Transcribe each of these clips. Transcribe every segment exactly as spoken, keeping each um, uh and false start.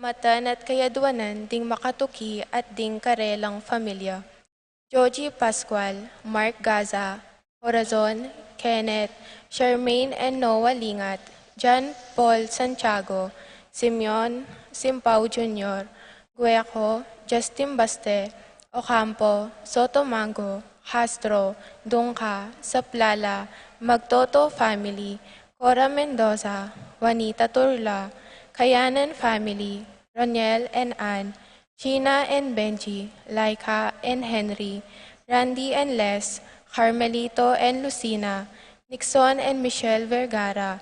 Ingatan at kayadwanan ding makatuki at ding karelang familia. Joji Pascual, Mark Gaza, Corazon, Kenneth, Charmaine and Noah Lingat, John Paul Santiago, Simeon, Simpao Junior, Gueco, Justin Baste, Ocampo, Sotomango, Castro, Dungca, Saplala, Magtoto family, Cora Mendoza, Juanita Turla, Kayanan family, Roniel and Ann, Gina and Benji, Laika and Henry, Randy and Les, Carmelito and Lucina, Nixon and Michelle Vergara,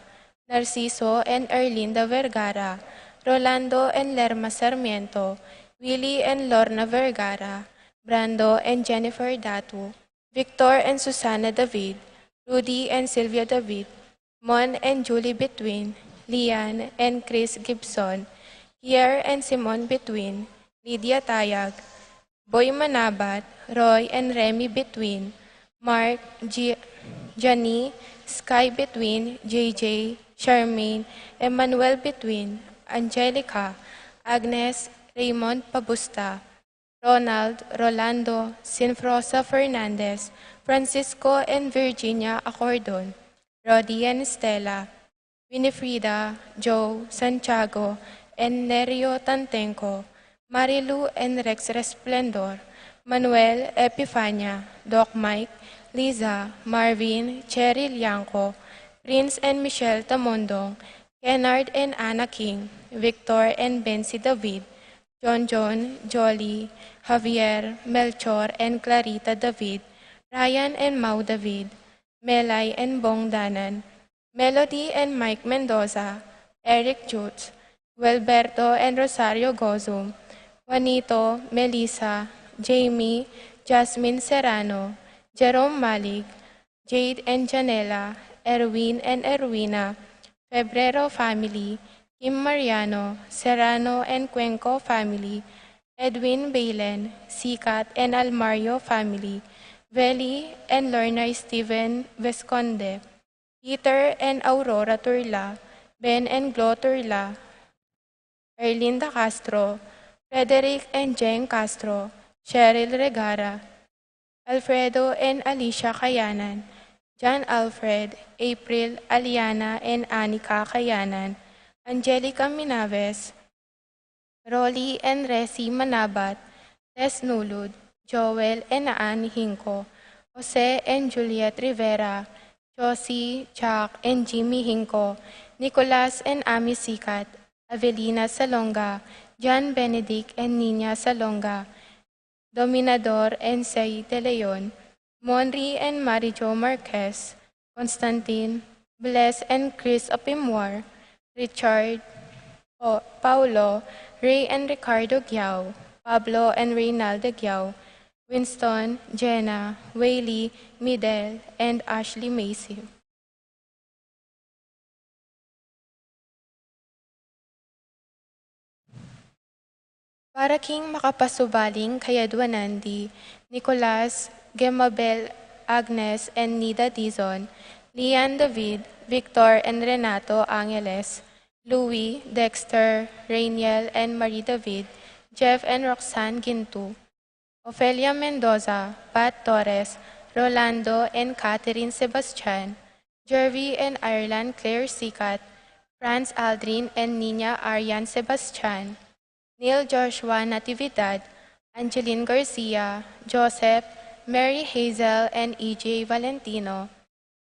Narciso and Erlinda Vergara, Rolando and Lerma Sarmiento, Willie and Lorna Vergara, Brando and Jennifer Datu, Victor and Susana David, Rudy and Sylvia David, Mon and Julie Between, Lian and Chris Gibson, Kier and Simon Between, Lydia Tayag, Boy Manabat, Roy and Remy Between, Mark, G- Jani, Sky Between, J J, Charmaine, Emmanuel Between, Angelica, Agnes, Raymond Pabusta, Ronald, Rolando, Sinfrosa Fernandez, Francisco and Virginia Acordon, Rodi and Stella, Winifrida, Joe, Santiago, and Nerio Tantenco, Marilu and Rex Resplendor, Manuel, Epifania, Doc Mike, Liza, Marvin, Cherry Lianco, Prince and Michelle Tamondong, Kennard and Anna King, Victor and Bensi David, John John, Jolly, Javier, Melchor and Clarita David, Ryan and Mau David, Melay and Bong Danan, Melody and Mike Mendoza, Eric Jutes, Gualberto and Rosario Gozum, Juanito, Melissa, Jamie, Jasmine Serrano, Jerome Malig, Jade and Janela, Erwin and Erwina, Febrero family, Kim Mariano, Serrano and Cuenco family, Edwin Belen, Sikat and Almario family, Veli and Lorna Steven Vesconde, Peter and Aurora Turla, Ben and Glo Turla, Erlinda Castro, Frederick and Jeng Castro, Cheryl Regara, Alfredo and Alicia Kayanan, John Alfred, April, Aliana and Anika Kayanan, Angelica Minaves, Rolly and Resi Manabat, Tess Nulud, Joel and Ann Hinco, Jose and Juliet Rivera, Josie, Jack and Jimmy Hinco, Nicolas and Ami Sikat, Avelina Salonga, John Benedict and Nina Salonga, Dominador and Say De Leon, Monri and Marijo Marquez, Constantine, Bless and Chris Opimwar, Richard, Pa- Paulo, Ray and Ricardo Giao, Pablo and Reynaldo Giao, Winston, Jenna, Whaley, Midel, and Ashley Macy. Para king makapasubaling kayadwanan di Nicolas, Gemabel, Agnes, and Nida Dizon, Lian David, Victor and Renato Angeles, Louis, Dexter, Rainiel, and Marie David, Jeff and Roxanne Gintu, Ofelia Mendoza, Pat Torres, Rolando and Catherine Sebastian, Jervy and Ireland Claire Sikat, Franz Aldrin and Nina Arian Sebastian, Neil Joshua Natividad, Angeline Garcia, Joseph, Mary Hazel and E J Valentino,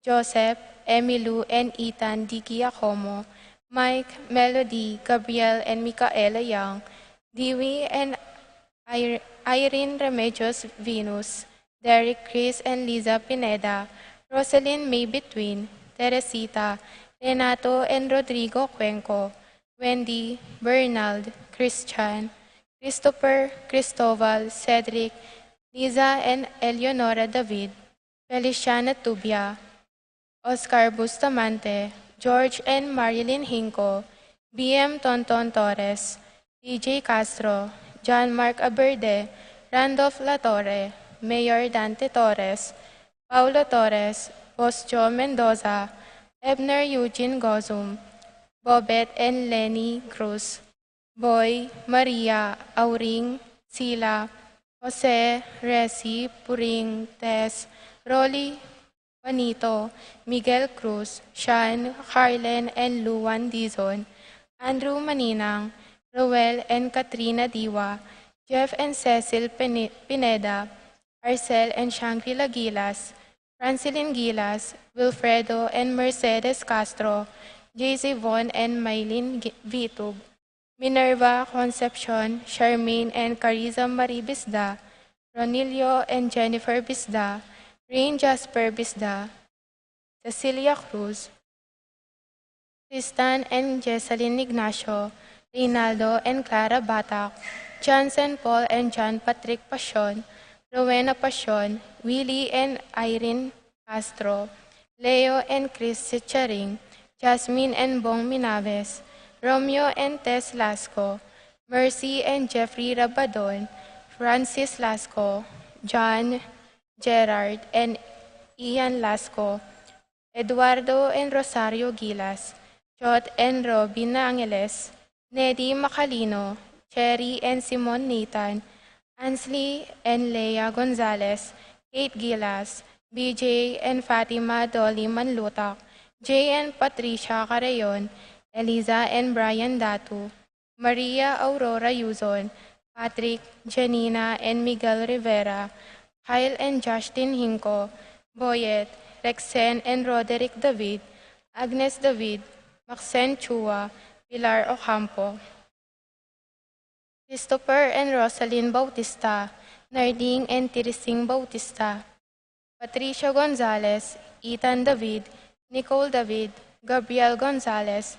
Joseph, Emilou and Ethan D. Giacomo, Mike, Melody, Gabriel and Micaela Young, Dewey and Ir- Irene Remedios Venus, Derek Chris and Liza Pineda, Rosalyn May Between, Teresita, Renato and Rodrigo Cuenco, Wendy, Bernald, Christian, Christopher, Cristobal, Cedric, Liza and Eleonora David, Feliciana Tubia, Oscar Bustamante, George and Marilyn Hinco, B M Tonton Torres, D J Castro, John Mark Aberde, Randolph Latorre, Mayor Dante Torres, Paulo Torres, Bosjo Mendoza, Ebner Eugene Gozum, Bobet and Lenny Cruz, Boy, Maria, Auring, Sila, Jose, Resi, Puring, Tess, Rolly, Juanito, Miguel Cruz, Sean, Harlen and Luan Dizon, Andrew Maninang, Roel and Katrina Diwa, Jeff and Cecil Pine-, Pineda, Arcel and Shangri-La Gilas, Francilyn Gilas, Wilfredo and Mercedes Castro, J C Von and Mylene Gi-, Vitug, Minerva Concepcion, Charmaine and Carissa Marie Bisda, Ronilio and Jennifer Bisda, Rain Jasper Bisda, Cecilia Cruz, Tristan and Jessalyn Ignacio, Reynaldo and Clara Batak, Johnson Paul and John Patrick Pasion, Rowena Pasion, Willie and Irene Castro, Leo and Chris Chicharing, Jasmine and Bong Minaves, Romeo and Tess Lasco, Mercy and Jeffrey Rabadon, Francis Lasco, John, Gerard and Ian Lasco, Eduardo and Rosario Gilas, Jot and Robin Angeles, Nedi Macalino, Cherry and Simon Nathan, Ansley and Leia Gonzalez, Kate Gilas, B J and Fatima Dolly Manlutak, Jay and Patricia Carreon, Eliza and Brian Datu, Maria Aurora Yuzon, Patrick, Janina and Miguel Rivera, Kyle and Justin Hinco, Boyet, Rexen and Roderick David, Agnes David, Maxen Chua, Pilar Ocampo, Christopher and Rosalyn Bautista, Narding and Tirising Bautista, Patricia Gonzalez, Ethan David, Nicole David, Gabriel Gonzalez,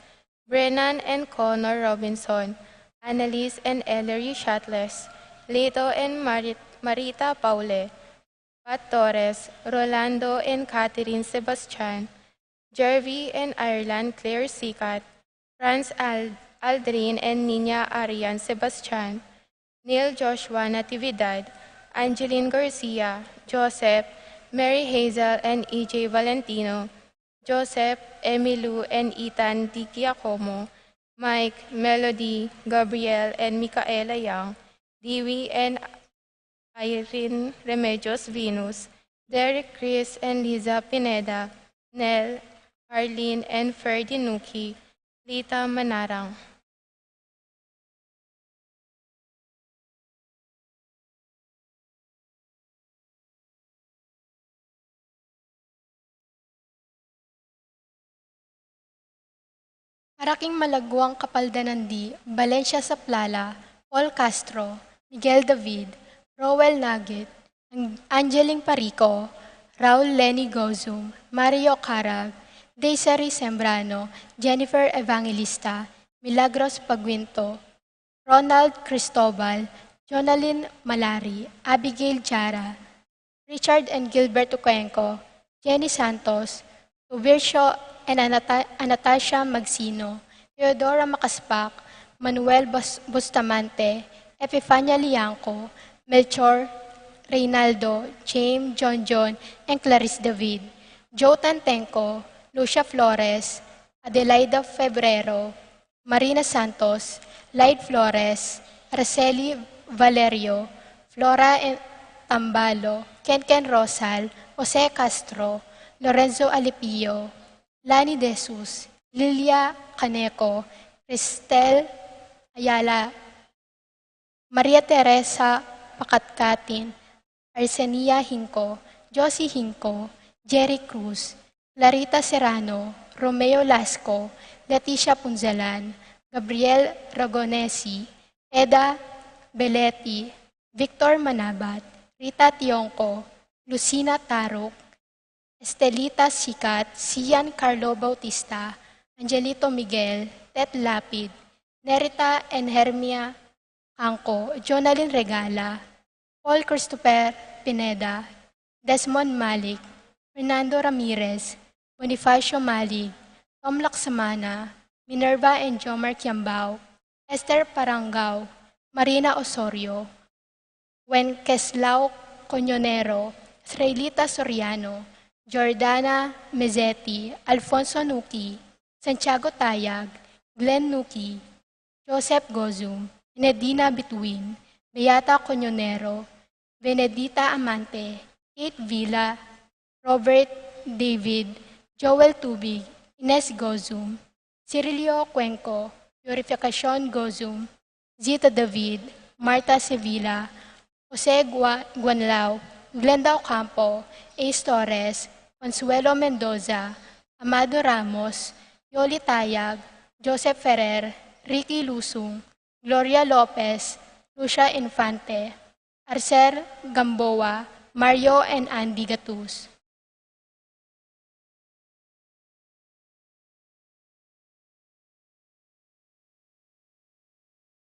Brennan and Connor Robinson, Annalise and Ellery Shatles, Leto and Marit-, Marita Paule, Pat Torres, Rolando and Catherine Sebastian, Jervy and Ireland Claire Sikat, Franz Al-, Aldrin and Nina Arian Sebastian, Neil Joshua Natividad, Angeline Garcia, Joseph, Mary Hazel and E J Valentino, Joseph, Emilu and Ethan Di Giacomo, Mike, Melody, Gabriel and Micaela Young, Dewey and Irene Remedios Venus, Derek, Chris and Liza Pineda, Nel, Arlene and Ferdy Nuki, Lita Manarang. Para king malaguang kapaldanan di, Valencia Saplala, Paul Castro, Miguel David, Roel Nagit, Ang-, Angeline Parico, Raul Lenny Gozum, Mario Carag, Desiree Sembrano, Jennifer Evangelista, Milagros Paguinto, Ronald Cristobal, Jonalyn Malari, Abigail Jara, Richard and Gilbert Ucuenco, Jenny Santos, Tuvircio and Anata-, Anastasia Magsino, Teodora Macaspac, Manuel Bus-, Bustamante, Epifania Liangco, Melchor, Reynaldo, James, John John, and Clarice David, Joe Tantenco, Lucia Flores, Adelaida Febrero, Marina Santos, Laid Flores, Araceli Valerio, Flora and Tambalo, Kenken Rosal, Jose Castro, Lorenzo Alipio, Lani De Jesus, Lilia Caneco, Cristel Ayala, Maria Teresa Pacatcatin, Arsenia Hinco, Josie Hinco, Jerry Cruz, Clarita Serrano, Romeo Lasco, Leticia Punzalan, Gabriel Ragonesi, Eda Belletti, Victor Manabat, Rita Tionco, Lucina Taruc, Estelita Sikat, Sian Carlo Bautista, Angelito Miguel, Tet Lapid, Nerita and Hermia Angco, Jonalyn Regala, Paul Christopher Pineda, Desmond Malik, Fernando Ramirez, Bonifacio Malik, Tom Laksamana, Minerva and Jomar Kiambao, Esther Parangao, Marina Osorio, Wenceslao Coñonero, Israelita Soriano, Jordana Mezzetti, Alfonso Nuki, Santiago Tayag, Glenn Nuki, Joseph Gozum, Enedina Bituin, Beata Coñonero, Benedita Amante, Kate Villa, Robert David, Joel Tubig, Ines Gozum, Cirilio Cuenco, Purificacion Gozum, Zita David, Martha Sevilla, Jose Gua-, Guanlao, Glenda Ocampo, Ace Torres, Consuelo Mendoza, Amado Ramos, Yoli Tayag, Joseph Ferrer, Ricky Lusung, Gloria Lopez, Lucia Infante, Arcel Gamboa, Mario and Andy Gatus.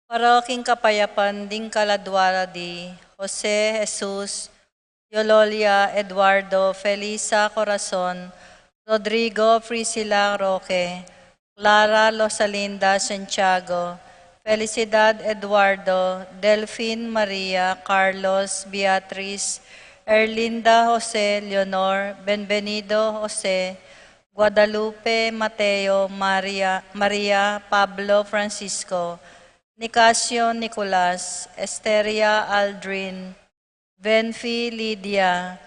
Para king kapayapan ding kaladua ra di Jose, Jesus, Yololia, Eduardo, Felisa, Corazon, Rodrigo, Priscila, Roque, Clara, Rosalinda, Santiago, Felicidad, Eduardo, Delfin, Maria, Carlos, Beatriz, Erlinda, Jose, Leonor, Benvenido, Jose, Guadalupe, Mateo, Maria, Maria, Pablo, Francisco, Nicasio, Nicolas, Esteria, Aldrin, Venfi, Lydia,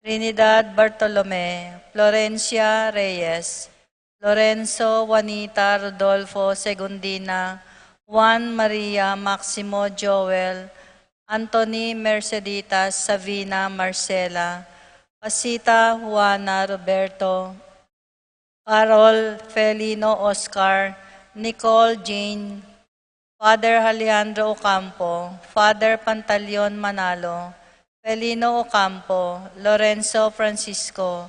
Trinidad, Bartolome, Florencia, Reyes, Lorenzo, Juanita, Rodolfo, Segundina, Juan, Maria, Maximo, Joel, Anthony, Mercedita, Savina, Marcela, Pasita, Juana, Roberto, Carol, Felino, Oscar, Nicole, Jane, Father Alejandro Ocampo, Father Pantaleon Manalo, Felino Ocampo, Lorenzo Francisco,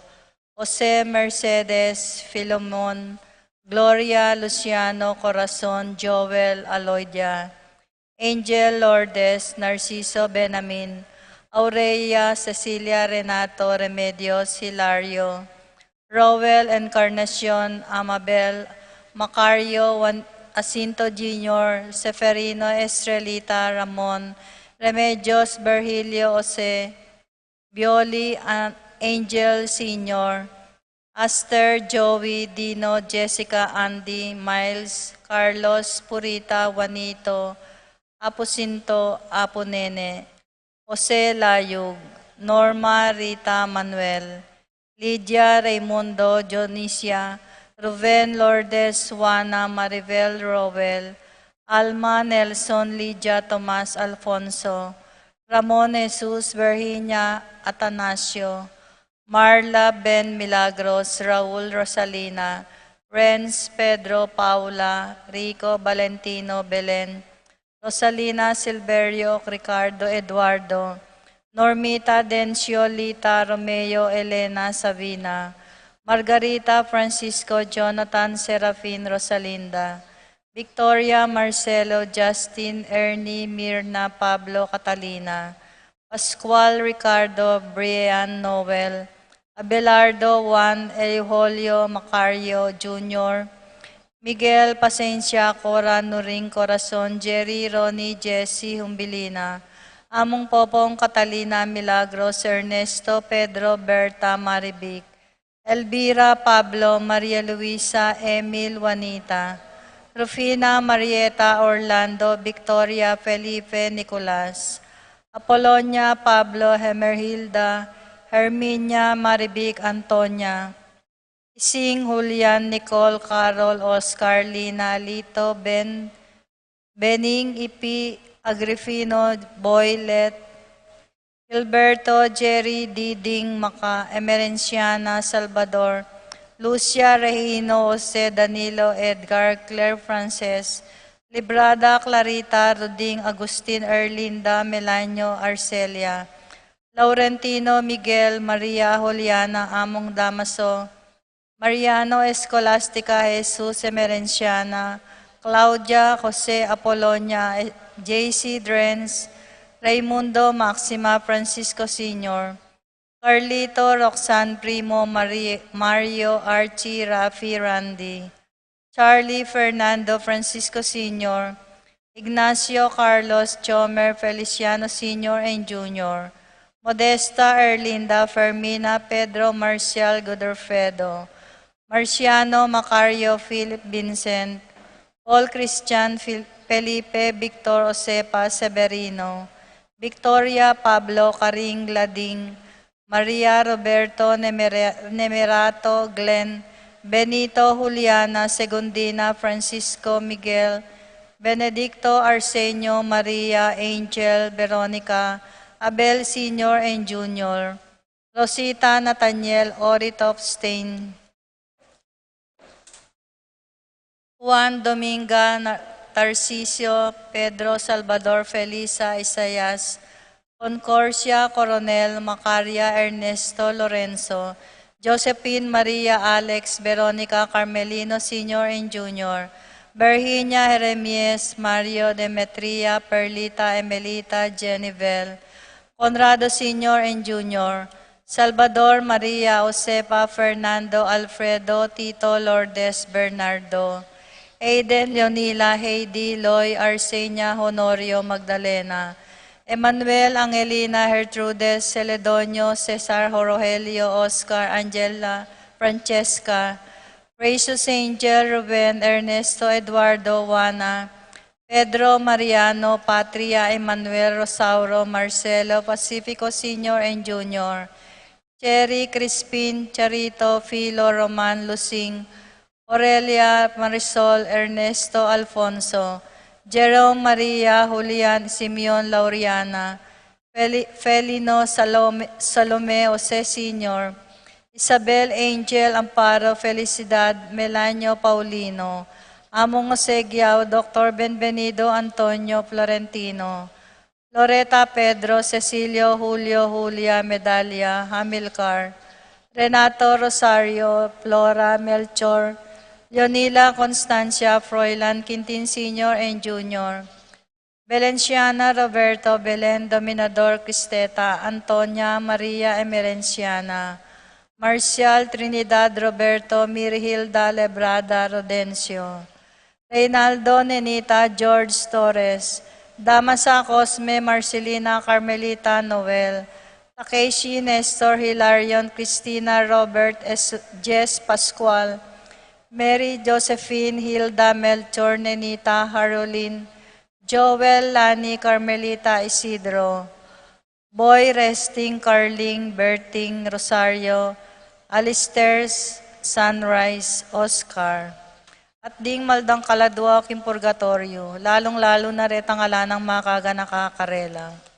Jose, Mercedes, Filemon, Gloria, Luciano, Corazon, Joel, Aloydia, Angel, Lourdes, Narciso, Benamin, Aurelia, Cecilia, Renato, Remedios, Hilario, Roel, Encarnacion, Amabel, Macario, Juan, Jacinto Junior, Seferino, Estrelita, Ramon, Remedios, Virgilio, Jose, Bioli, An-, Angel Senior, Aster, Joey, Dino, Jessica, Andy, Miles, Carlos, Purita, Juanito, Apu Sinto, Apu Nene, Jose Layug, Norma, Rita, Manuel, Lydia, Raimundo, Dionisia, Ruben, Lourdes, Juana, Maribel, Roel, Alma, Nelson, Lydia, Tomas, Alfonso, Ramon, Jesus, Virginia, Atanasio, Marla, Ben, Milagros, Raul, Rosalina, Renz, Pedro, Paula, Rico, Valentino, Belen, Rosalina, Silverio, Ricardo, Eduardo, Normita, Dencio, Lita, Romeo, Elena, Savina, Margarita, Francisco, Jonathan, Serafin, Rosalinda, Victoria, Marcelo, Justin, Ernie, Mirna, Pablo, Catalina, Pascual, Ricardo, Brian, Noel, Abelardo, Juan, Eulogio, Macario, Junior, Miguel, Pasencia, Cora, Nuring, Corazon, Jerry, Ronnie, Jesse, Humbilina, Among Popong, Catalina, Milagros, Ernesto, Pedro, Berta, Marivic, Elvira, Pablo, Maria Luisa, Emil, Juanita, Rufina, Marieta, Orlando, Victoria, Felipe, Nicolas, Apolonia, Pablo, Hemerhilda, Herminia, Marivic, Antonia, Ising, Julian, Nicole, Carol, Oscar, Lina, Lito, Ben, Bening, Ipi, Agrifino, Boylet, Gilberto, Jerry, Diding, Maca, Emerenciana, Salvador, Lucia, Regino, Jose, Danilo, Edgar, Claire, Frances, Librada, Clarita, Ruding, Agustin, Erlinda, Melanio, Arcelia, Laurentino, Miguel, Maria, Juliana, Among Damaso, Mariano, Escolastica, Jesus, Emerenciana, Claudia, Jose, Apolonia, eh, J C, Drenz, Raimundo, Maxima, Francisco Senior, Carlito, Roxanne, Primo, Mari-, Mario, Archie, Rafi, Randy, Charlie, Fernando, Francisco Senior, Ignacio, Carlos, Jomer, Feliciano Senior and Junior, Modesta, Erlinda, Fermina, Pedro, Marcial, Godofredo, Marciano, Macario, Philip, Vincent, Paul, Christian, Phil-, Felipe Victor Josefa Severino, Victoria Pablo Karing Lading, Maria Roberto Nemere-, Nemerato Glenn, Benito Juliana Segundina Francisco Miguel, Benedicto Arsenio Maria Angel Veronica, Abel Senior and Junior, Rosita Nathaniel Oritopstein, Juan Dominga Na-, Tarcisio, Pedro Salvador Felisa Isaias, Concorsia Coronel, Macaria Ernesto Lorenzo, Josephine Maria Alex Veronica Carmelino Senior and Junior, Virginia Jeremias Mario Demetria Perlita Emelita Jenivel, Conrado Senior and Junior, Salvador Maria Josefa Fernando Alfredo Tito Lourdes Bernardo, Aiden Leonila Heidi Loy Arsenia Honorio Magdalena, Emmanuel Angelina Gertrudes Celedonio Cesar Rogelio Oscar Angela Francesca, Precious Angel Ruben Ernesto Eduardo Juana, Pedro Mariano Patria Emmanuel Rosauro Marcelo Pacifico Senior and Junior, Cherry Crispin Charito Filo Roman Lusing, Aurelia Marisol Ernesto Alfonso, Jerome Maria Julian Simeon Lauriana, Feli-, Felino Salome, Salome Jose Senior, Isabel Angel Amparo Felicidad Melanio Paulino, Among Jose Guiao Doctor Benvenido Antonio Florentino, Loreta Pedro Cecilio Julio Julia Medalia Hamilcar, Renato Rosario Flora Melchor, Leonila Constancia Froilan Quintin Senior and Junior, Valenciana Roberto Belen Dominador Cristeta Antonia Maria Emerenciana, Marcial Trinidad Roberto Mirhilda Lebrada Rodencio, Reynaldo Nenita George Torres, Damasa Cosme Marcelina Carmelita Noel, Takeshi Nestor Hilarion Cristina Robert Es-, Jess Pascual, Mary Josephine Hilda Melchor Nenita Harolin, Joel Lani Carmelita Isidro, Boy Resting Carling Berting Rosario, Alistair Sunrise Oscar. At ding maldang kaladua king purgatoryo, lalung-lalu na retang ala nang makaganaka karela.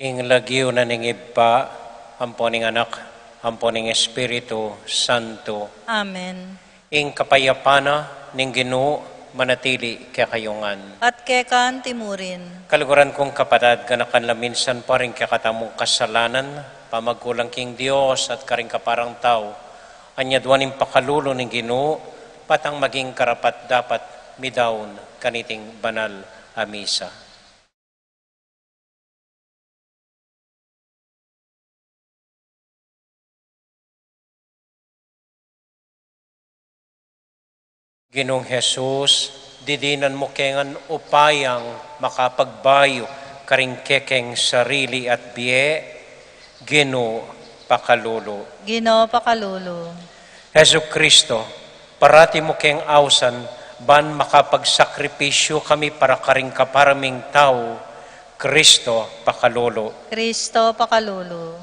Ing lagyu na ning Ibpa, ampo ning Anak, ampo ning Espiritu Santo. Amen. Ing kapayapan na ning Ginu manatili kekayu ngan. At keka naman murin. Kaluguran kung kapatad, ganakan la minsan pa ring kekatamung kasalanan, pamagkulang king Dios at karing kaparang tau, anya aduan ing pakalulu ning Ginu, patang maging karapat-dapat midaun kaniting banal a misa. Ginung Jesus, didinan mu ke ngan upayang makapagbayu karing kekeng sarili at bie, Ginu pakalulu. Ginu pakalulu. Jesucristo, parati mu keng ausan, ban makapagsakripisyu kami para karing kapara ming tau, Kristo pakalulu. Kristo pakalulu.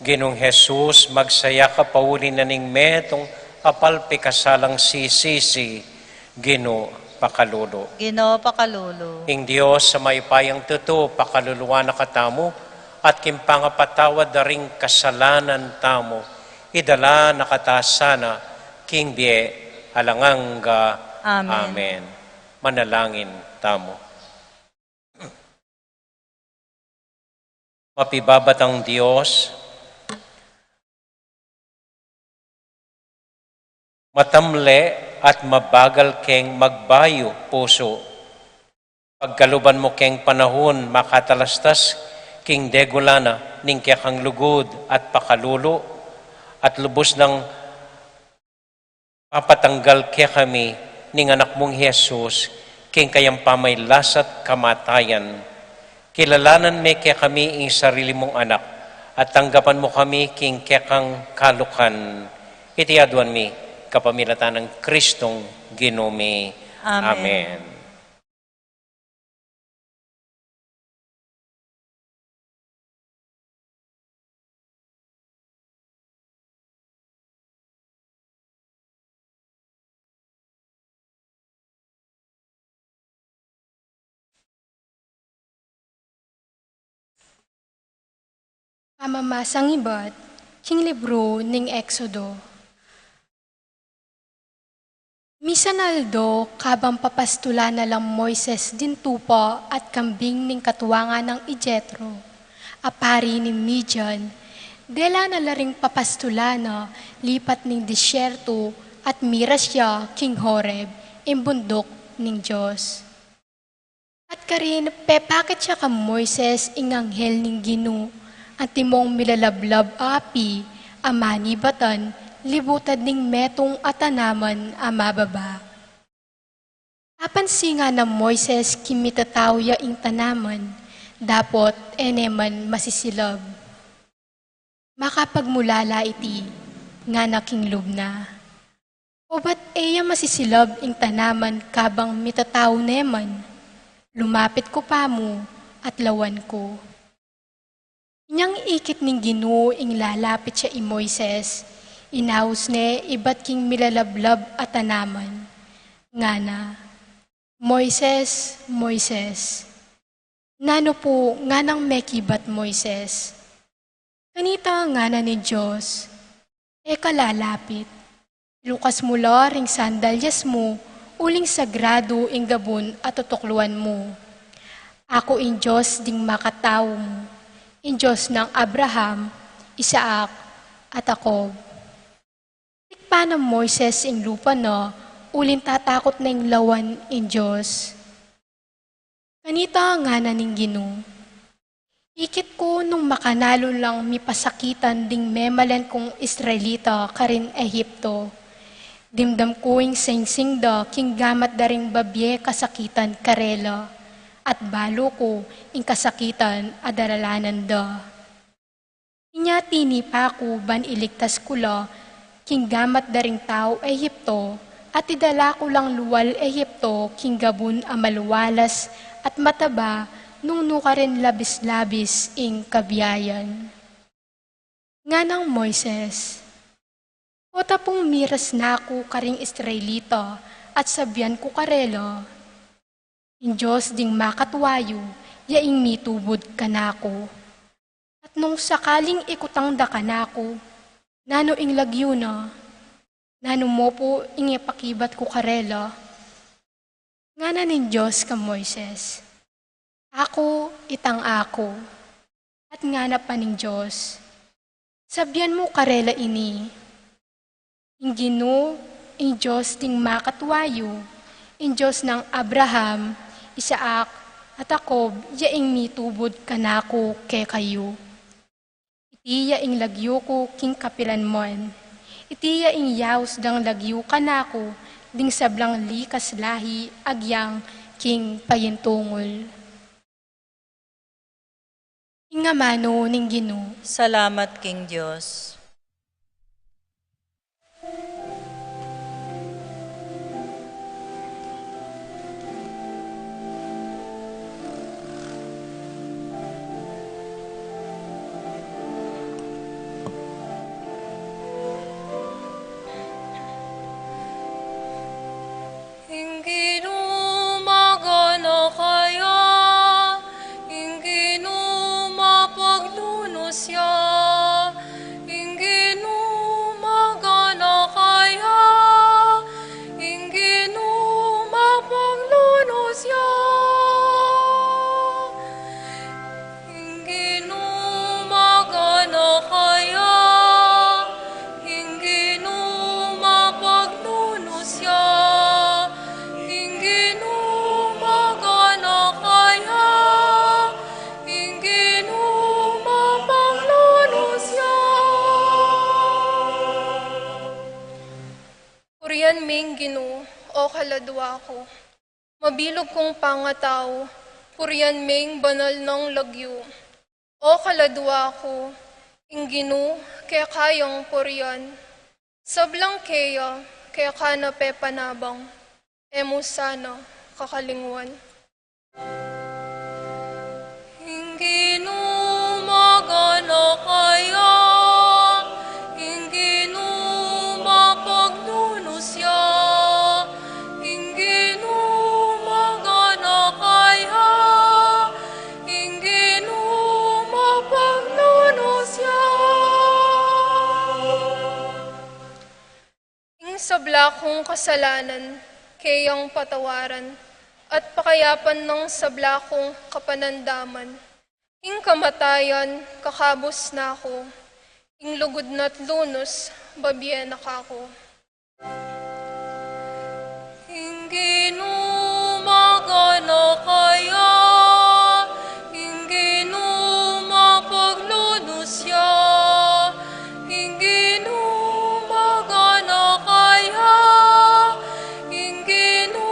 Ginung Jesus, magsaya ka pauli na ning metung a palpikasalang sisisi, Ginu pakalulu. Ginu pakalulu. Ing Dios a mayupayang tutu, pakaluluan na katamu, at king pangapatawad da ring kasalanan tamu, idala na kata sana king bie alang angga. Amen. Amen. Manalangin tamu. Mapibabatang Dios, matamle at mabagal keng magbayu pusu. Pagkaluban mu keng panahun makatalastas king degula na ning kekang lugud at pakalulu, at lubus nang papatanggal kekami ning Anak mung Jesus, king kayang pamagkasakit at kamatayan. Kilalanan me kekami ing sarili mung Anak, at tanggapan mu kami king kekang kalukan. Iti aduan mi kapamilatan nang Kristong Ginu mi. Amen. Amen. Pamamasang ibat king libru ning Exodo. Misan aldo, kabang papastulan na lang Moises ding tupa at kambing ning katuangan nang i Jetro, a pari ning Midian, dela na la ring papastulan na lipat ning disyerto at miras ya king Horeb, ing bunduk ning Dios. At karin pepakit ya kang Moises ing anghel ning Ginu, antimong milalablab a api a manibatan libutad ning metung a tanaman a mababa. Apansin nang Moises king mitatau ya ing tanaman, dapot e ne man masisilab. Makapagmulala iti, ngana king lub na. Obat e ya masisilab ing tanaman kabang mitatau ne man, lumapit ku pa mu at lawan ku. Inyang ikit ning Ginu ing lalapit ya i Moises, inaus ne ibat king milalablab a tanaman, ngana, Moises, Moises. Nanu pu nganang mekibat Moises? Kanita ngana ning Dios, e ka lalapit. Ilukas mu la ring sandalyas mu, uling sagradu ing gabun a tutukluan mu. Aku ing Dios ding makatau mu, ing Dios nang Abraham, Isaac, at Jacob. Tikpan nang Moises ing lupa na, uling tatakut neng lawan ing Dios. Kanita ngana ning Ginu, ikit ku nung makananu lang mipasakitan ding memalen kung Israelita karin Egipto. Dimdam ku ing singsing da king gamat da ring babie kasakitan karela, at balu ku ing kasakitan a daralanan da. Inya tinipa ku ban iligtas ku la king gamat da ring tau Egipto, at idala ku lang lual Egipto king gabun a maluwalas at mataba nung nukarin labis-labis ing kabiayan. Nganang Moises, pota pung miras na ku karing Israelita at sabian ku karela, ing Dios ding makatua yu ya ing mitubud kanaku. nung sakaling ikutang da kanaku, nanu ing lagyu na? Nanu mu pu ing ipakibat ku karela? Ngana ning Dios kang Moises, Aku itang aku. At ngana pa ning Dios, Sabian mu karela ini, Ing Ginu, ing Dios ding makatua yu, ing Dios nang Abraham, Isaac, at Jacob, ya ing mitubud kanaku kekayu. Iti ya ing lagyu ku king kapilanman. Iti ya ing yaus dang lagyu kanaku ding sablang likas lahi agyang king payintungul. Ing amanu ning Ginu. Salamat king Dios. Ing Ginu magana kaya, ing Ginu mapaglunus ya, ing Ginu magana kaya, ing Ginu mapaglunus ya. Ing Ginu magana kaya, ing Ginu mapaglunus ya, ing Ginu magana kaya, ing Ginu mapaglunus ya. Purian me ing Ginu, o kaladua ku. Mabilug kung pangatau, purian me ing banal nang lagyu. O kaladua ku, ing Ginu keka yang purian. Sablang keya keka na pepanabang, e mu sana kakalingwan. Ing Ginu magana kaya, ing Ginu mapaglunus ya, ing Ginu magana kaya, ing Ginu mapaglunus ya. Ing sabla kung kasalanan keyang patawaran, at pakayapan nang sabla kung kapanandaman. Ing kamatayan kakabus na ku, ing lugud na't lunus babie na kaku. Ing Ginu magana kaya, ing Ginu mapaglunus ya, ing Ginu magana kaya, ing Ginu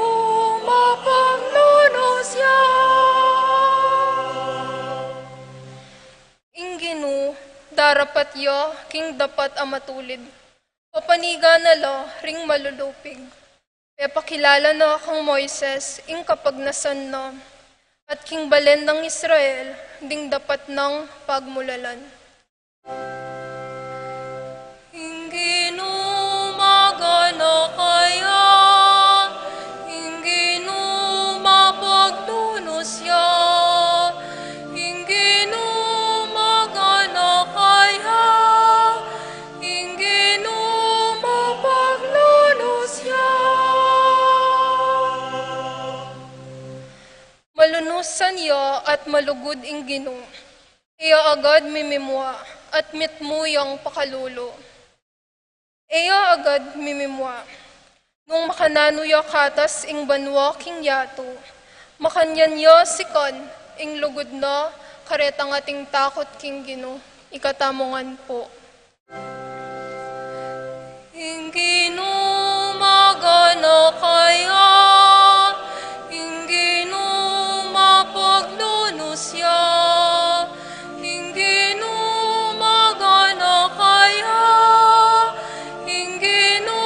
mapaglunus ya. Ing Ginu darapat ya king dapat a matulid, papanigan na la ring malulupig. Pepakilala na kang Moises ing kapagnasan na, at king balen nang Israel ding dapat nang pagmulalan. Ing Ginu magana kaya, ing Ginu mapaglunus ya, ing Ginu magana kaya, ing Ginu mapaglunus ya. Malunusan ya at malugud ing Ginu. E ya agad mimimua at mitmu yang pakalulu. E ya agad mimimua. Nung makananu ya katas ing banua king yatu, makanyan ya sikan ing lugud na karetang ating takut king Ginu. Ikatamu ngan pu. Ing Ginu magana kaya, ing Ginu mapaglunus ya, ing Ginu magana kaya, ing Ginu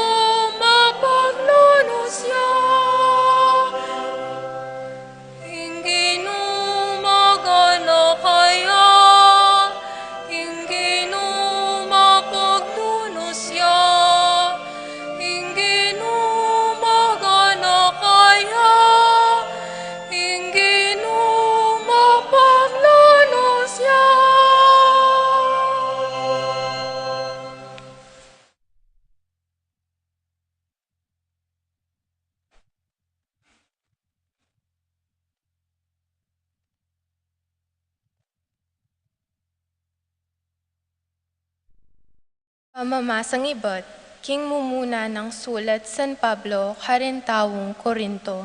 mapaglunus ya. Ing Ginu magana kaya, ing Ginu Pamamasang ibat king mumuna nang sulat San Pablo karing taung Corinto.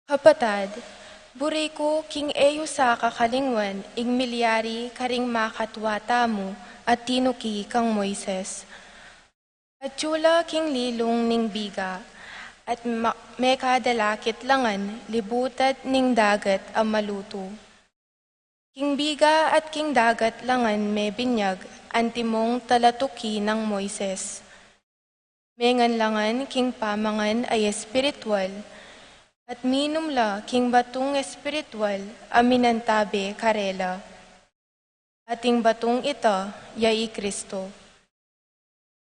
Kapatad, buri ku king e yu sa kakalingwan ing milyari karing makatua tamu a tinuki kang Moises. Atyu la king lilung ning biga, at ma-, mekadalakit la ngan libutad ning dagat a malutu. King biga at king dagat la ngan mebinyag, antimong talatuki nang Moises. Mengan la ngan king pamangan a espiritual, at minum la king batung espiritual a minantabe karela. At ing batung ita ya i Kristo.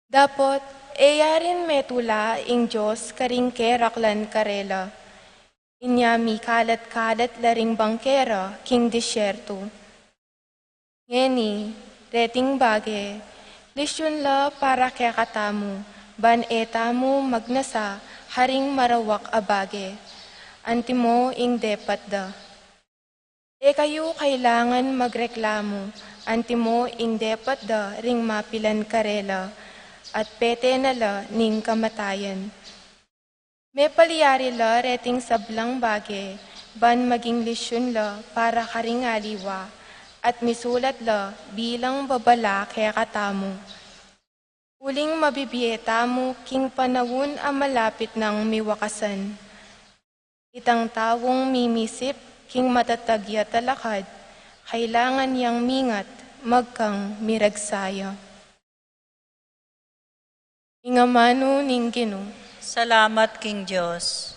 Dapot, e ya rin metula ing Dios karing keraklan karela. Inya mikalat-kalat la ring bangkera king disyerto. Ngeni, reting bage, lisyun la para kekatamu, ban e tamu magnasa karing marawak a bage, antimo ing depat da. E kayu kailangan magreklamu, antimo ing depat da ring mapilan karela, at pete na la ning kamatayan. Mepalyari la reting sablang bage, ban maging lisyun la para karing aliwa, at misulat la bilang babala kekatamu. Uling mabibie tamu king panaun a malapit nang miwakasan. Itang taung mimisip king matatag ya talakad, kailangan yang mingat magkang miragsa ya. Ing amanu ning Ginu. Salamat king Dios.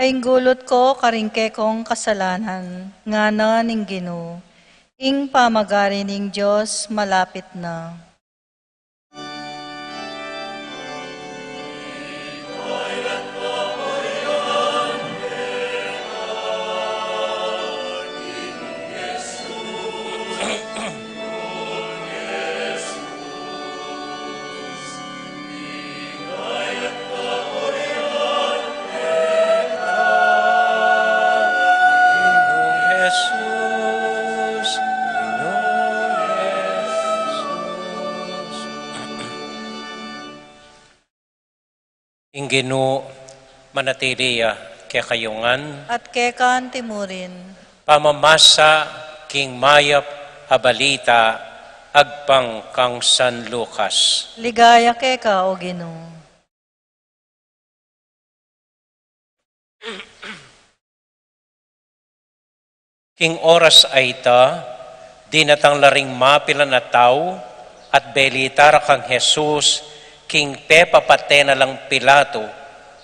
Painggulut ko karing kekong kasalanan, ngana ning Ginu, ing pamagari ning Dios malapit na. Ginung Jesus, Ginung Jesus. Ing Ginu manatili ya kekayu ngan. At keka antimurin. Pamamasa king mayap a balita agpang kang San Lucas. Ligaya keka, O Ginu. King oras a ita, dinatang la ring mapilan a tau at belita ra kang Jesus king pepapate na lang Pilato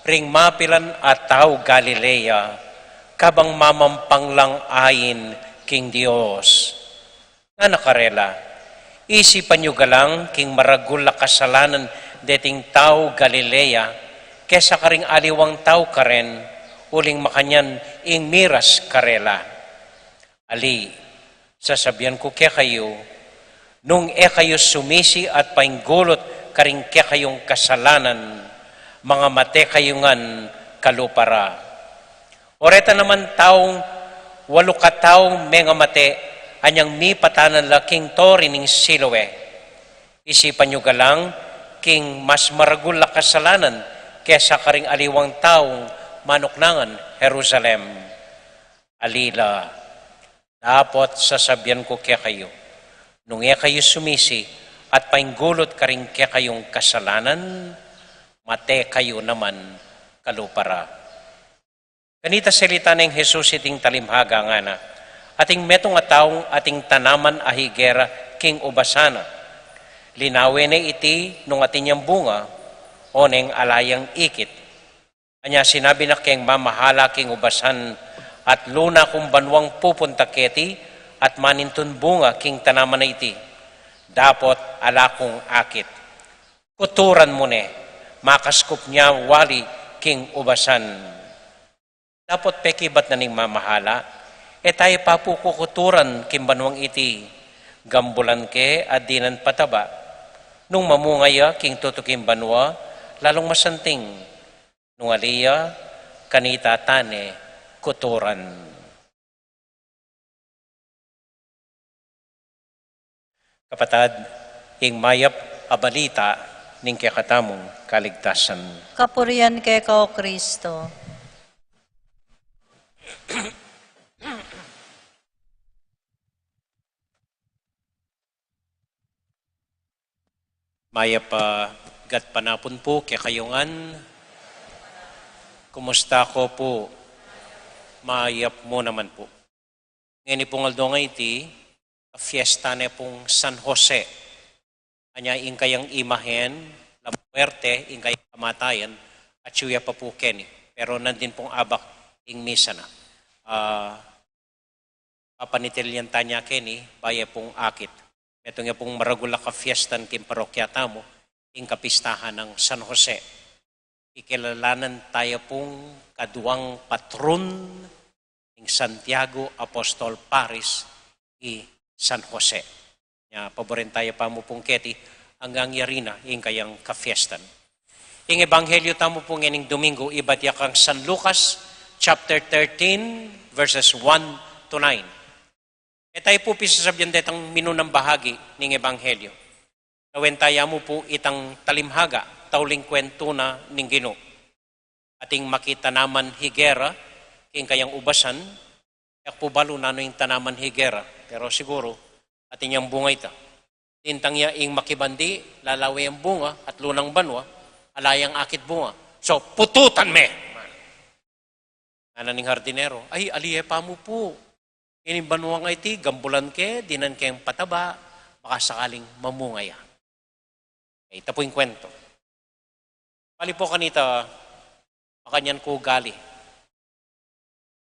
ring mapilan a tau Galilea, kabang mamampang lang ain king Dios. Ngana karela, isipan yu galang king maragul a kasalanan deting tau Galilea kesa karing aliwang tau karen, uling makanyan ing miras karela. Ali, sasabian ku kekayu, nung e kayu sumisi at painggulut karing kekayung kasalanan, mangamate kayu ngan kalupa ra. O reta naman taung walu katau mengamate, anyang mipatanan la king Tori ning Siloe. Isipan yu galang king mas maragul a kasalanan kesa karing aliwang taung manuknangan Jerusalem. Ali la, dapot sasabian ku kekayu, nung e kayu sumisi at painggulut karing kekayung kasalanan, mate kayu naman kalupa ra. Kanita selita neng Jesus iting talimhaga, ngana, ating metung a taung ating tanaman a higera king ubasan na. Linawe ne iti nung atin yang bunga, oneng ala yang ikit. Anya sinabi na keng mamahala king ubasan, "Atlu na kung banuang pupunta keti, at manintun bunga king tanaman a iti. Dapot ala kung akit. Kuturan mu ne, makaskup ne wali king ubasan." Dapot pekibat na ning mamahala, "E taya pa pu kukuturan king banuang iti, gambulan ke at dinan pataba. Nung mamunga ya king tutuking banua, lalung masanting. Nung ali ya, kanita tane kuturan." Kapatad, ing mayap a balita ning kekatamung kaligtasan. Kapurian keka, O Kristo. Mayap a gatpanapun pu kekayu ngan. Kumusta ko pu? Mayap mu naman pu. Ngeni pung aldo a iti, fiesta ne pung San Jose. Anya ing kayang imahen, la muerte, ing kayang kamatayan, atyu ya pa pu keni. Pero nandin pung abak ing misa na. Ah, papanitil yan tanya keni, bayu pung akit. Metung ya pung maragul a kafiestan king parokya tamu, ing kapistahan nang San Jose. Kikilalanan taya pung kaduang patron ning Santiago Apostol Parish, i San Jose. Nya, paburen taya pa mu pung keti, anggang yari na ing kayang kafiestan. Ing ebanghelyo tamu pu ngening Domingo, ibat ya kang San Lucas, chapter thirteen, verses one to nine. E taya pu pisasabyan detang minunang bahagi ning ebanghelyo. Lawen taya mu pu itang talimhaga, tauling kwentu na ning Ginu. Ating makitanaman higera, king kayang ubasan, e ku pu balu nanu ing tanaman higera, pero siguru, atin yang bunga ita. Tintang ya ing makibandi, lalawe yang bunga, at lunang banua, ala yang akit bunga. So, pututan me! Ngana ning hardinero, "Ay, ali e pa mu pu. Ining banua nga iti, gambulan ke, dinan keng pataba, baka sakaling mamunga ya." E, ita pu ing kwentu. Bali pu kanita, makanyan ku ugali.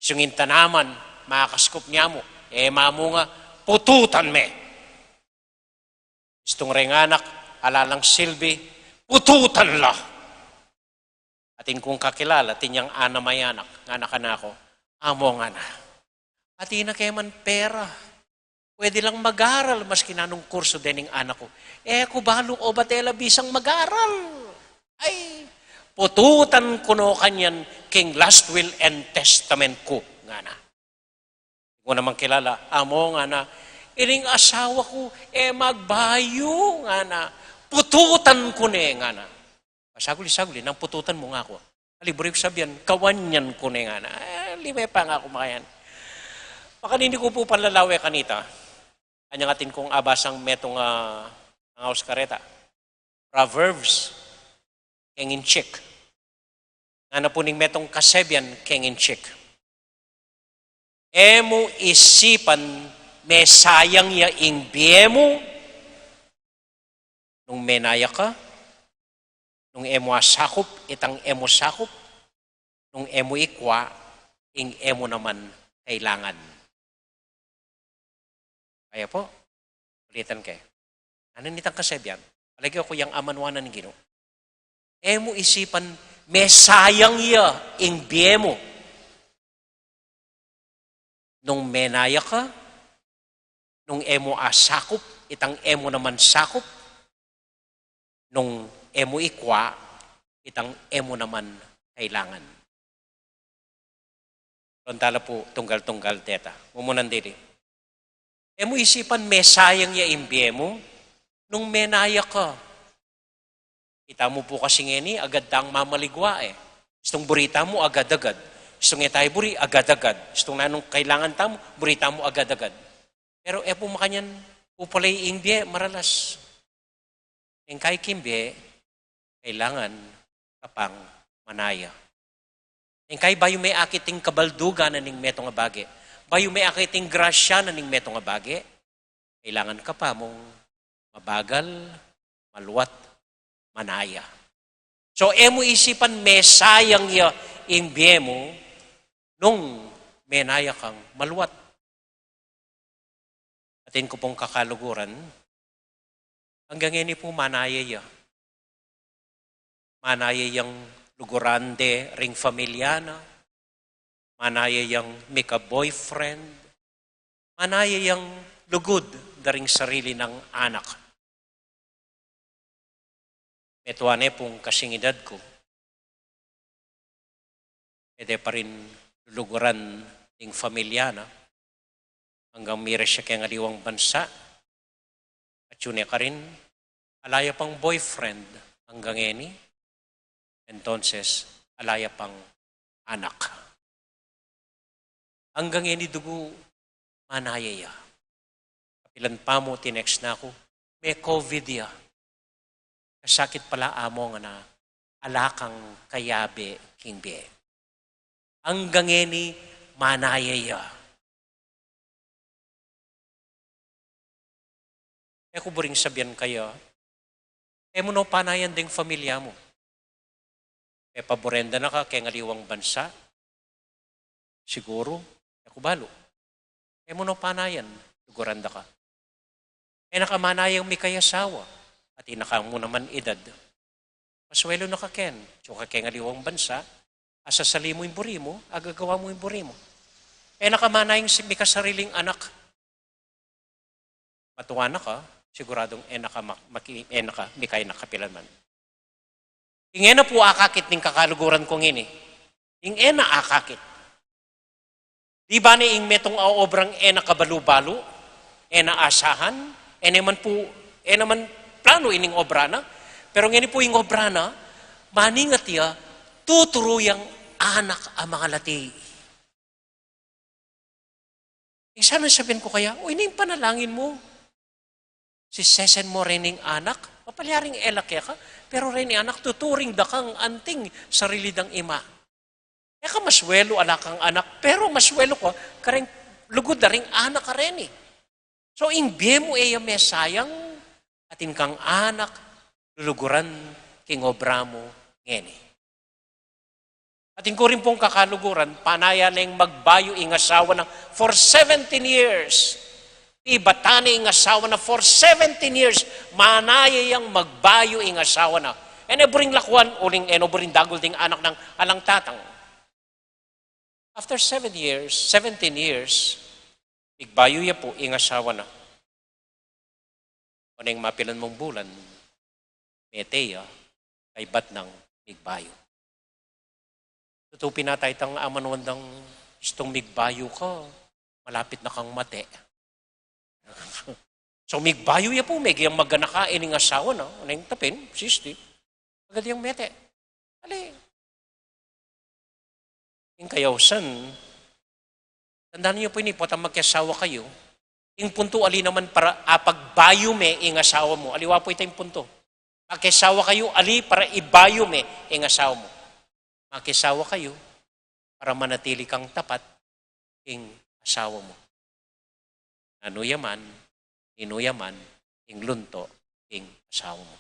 Istung ing tanaman, makaskup ne mu, e mamunga, pututan me. Istung reng anak, ala lang silbi, pututan la. Atin kung kakilala, atin yang anam a anak, ngana kanaku, "Amo," ngana, "atin na ke man pera. Pwede lang mag-aral, maski nanung kursu dening anak ku. E ku balu obat e la bisang mag-aral." Ay, pututan ku no kanyan king last will and testament ku, ngana. Di ku naman kilala, "Amo," ngana, "ining asawa ku, e magbayu," ngana, "pututan ku ne," ngana. "Saguli, saguli, nanu ing pututan mu?" ngaku. "Ali, buri ku sabian, kawanyan ku ne," ngana. "E, lime pa," ngaku, "makayan." Makanini ku pu panlalawe kanita. Anyang atin kung abasang metung a, ah, ngaus kareta. Proverbs, keng inchik. Ngana pu ning metung kasebian keng inchik. E mu isipan, mesayang ya ing bie mu nung menaya ka, nung e mu asakup itang e mu sakup, nung e mu ikwa ing e mu naman kailangan. Kaya pu, ulitan ke. Nanu nitang kasebian? Alage ku yang amanuanan ning Ginu. E mu isipan, mesayang ya ing bie mu nung menaya ka, nung e mu asakup itang e mu naman sakup, nung e mu ikwa itang e mu naman kailangan. Ron tala pu tunggal-tunggal deta. Mumunan dili. E mu isipan, mesayang ya ing bie mu nung menaya ka. Ita mu pu kasi ngeni, agad tang mamaligwa e. Istung buri tamu, agad-agad. Istung e tamu buri, agad-agad. Istung nanung kailangan tamu, buri tamu, agad-agad. Pero e pu makanyan pupalay ing bie, maralas. Ing kai king bie, kailangan ka pang manaya. Ing kai bayu me akit ing kabaldugan na ning metung a bage, bayu me akit ing grasya na ning metung a bage, kailangan ka pa mung mabagal, maluat, manaya. So, e mu isipan mesayang ya ing bie mu nung menaya kang maluat. Atin ku pung kakaluguran, anggang ngeni pu manaya ya. Manaya yang luguran de ring familia na, manaya yang mika-boyfriend, manaya yang lugud da ring sarili nang anak. Metua ne pung kasing edad ku, mete pa rin luluguran ding familia na, anggang mira ya keng aliwang bansa, at yun e karin, ala ya pang boyfriend anggang ngeni, entonces, ala ya pang anak. Anggang ngeni dugu manaya ya. Kapilan pa mu tinext na ku, me-covid ya. Kasakit pala, among, ala kang kayabe king bie. Anggang ngeni manaya ya. E ku buring sabian kaya, e mu no panayan ding familia mu. E paburen da na ka keng aliwang bansa, siguru, e ku balu. E mu no panayan, luguran da ka. E na ka manayang mikayasawa, at inaka mu naman edad. Masuelu na ka ken, atsu ka keng aliwang bansa, asasali mu ing buri mu, agagawa mu ing buri mu. E na ka manayang si-, mikasariling anak. Matua na ka, siguradung e na ka mak-, maki-, e na ka mikaanak kapilan man. Ing e na pu akakit ning kakaluguran kung ini. Ing e na akakit. Di ba ne ing metung a obrang e na kabalu-balu, e na asahan, e na man pu, e na man planu ining obra na, pero ngeni pu ing obra na, maningat ya, tuturu yang anak a mangalati. Ing sana sabian ku kaya, "Uy, ning panalangin mu, sisesen mu reng anak, mapalyaring e la keka, pero reng anak, tuturing da kang anting sarili dang ima." E ka masuelu ala kang anak, pero masuelu ka kareng lugud da ring anak a reni. So, ing bie mu e ya mesayang, atin kang anak, luluguran king obra mu ngeni. Atin ku rin pung kakaluguran, panaya neng magbayu ing asawa na for seventeen years. Ibatan ne ing asawa na for seventeen years, manaya yang magbayu ing asawa na. E ne buring lakuan, uling e no buring dagul ding anak nang alang tatang. After seven years, seventeen years, migbayu ya pu ing asawa na. Oneng mapilan mung bulan, mete ya, kaybat nang migbayu. Tutu pin ata itang amanuan dang istung migbayu ka, malapit na kang mate. So, migbayu ya pu, megi yang maganaka ining asawa na, oneng tapin, sixty, agad yang mete. Ali, ing kayausan, tandaan yu pu ini, potang magkasawa kayu, ing puntu ali naman para apagbayu me ing asawa mu. Aliwa pu ita ing puntu. Magkasawa kayu, ali para ibayu me ing asawa mu. Magkasawa kayu para manatili kang tapat king asawa mu. Nanu ya man, ninu ya man, ing lunto king asawa mu.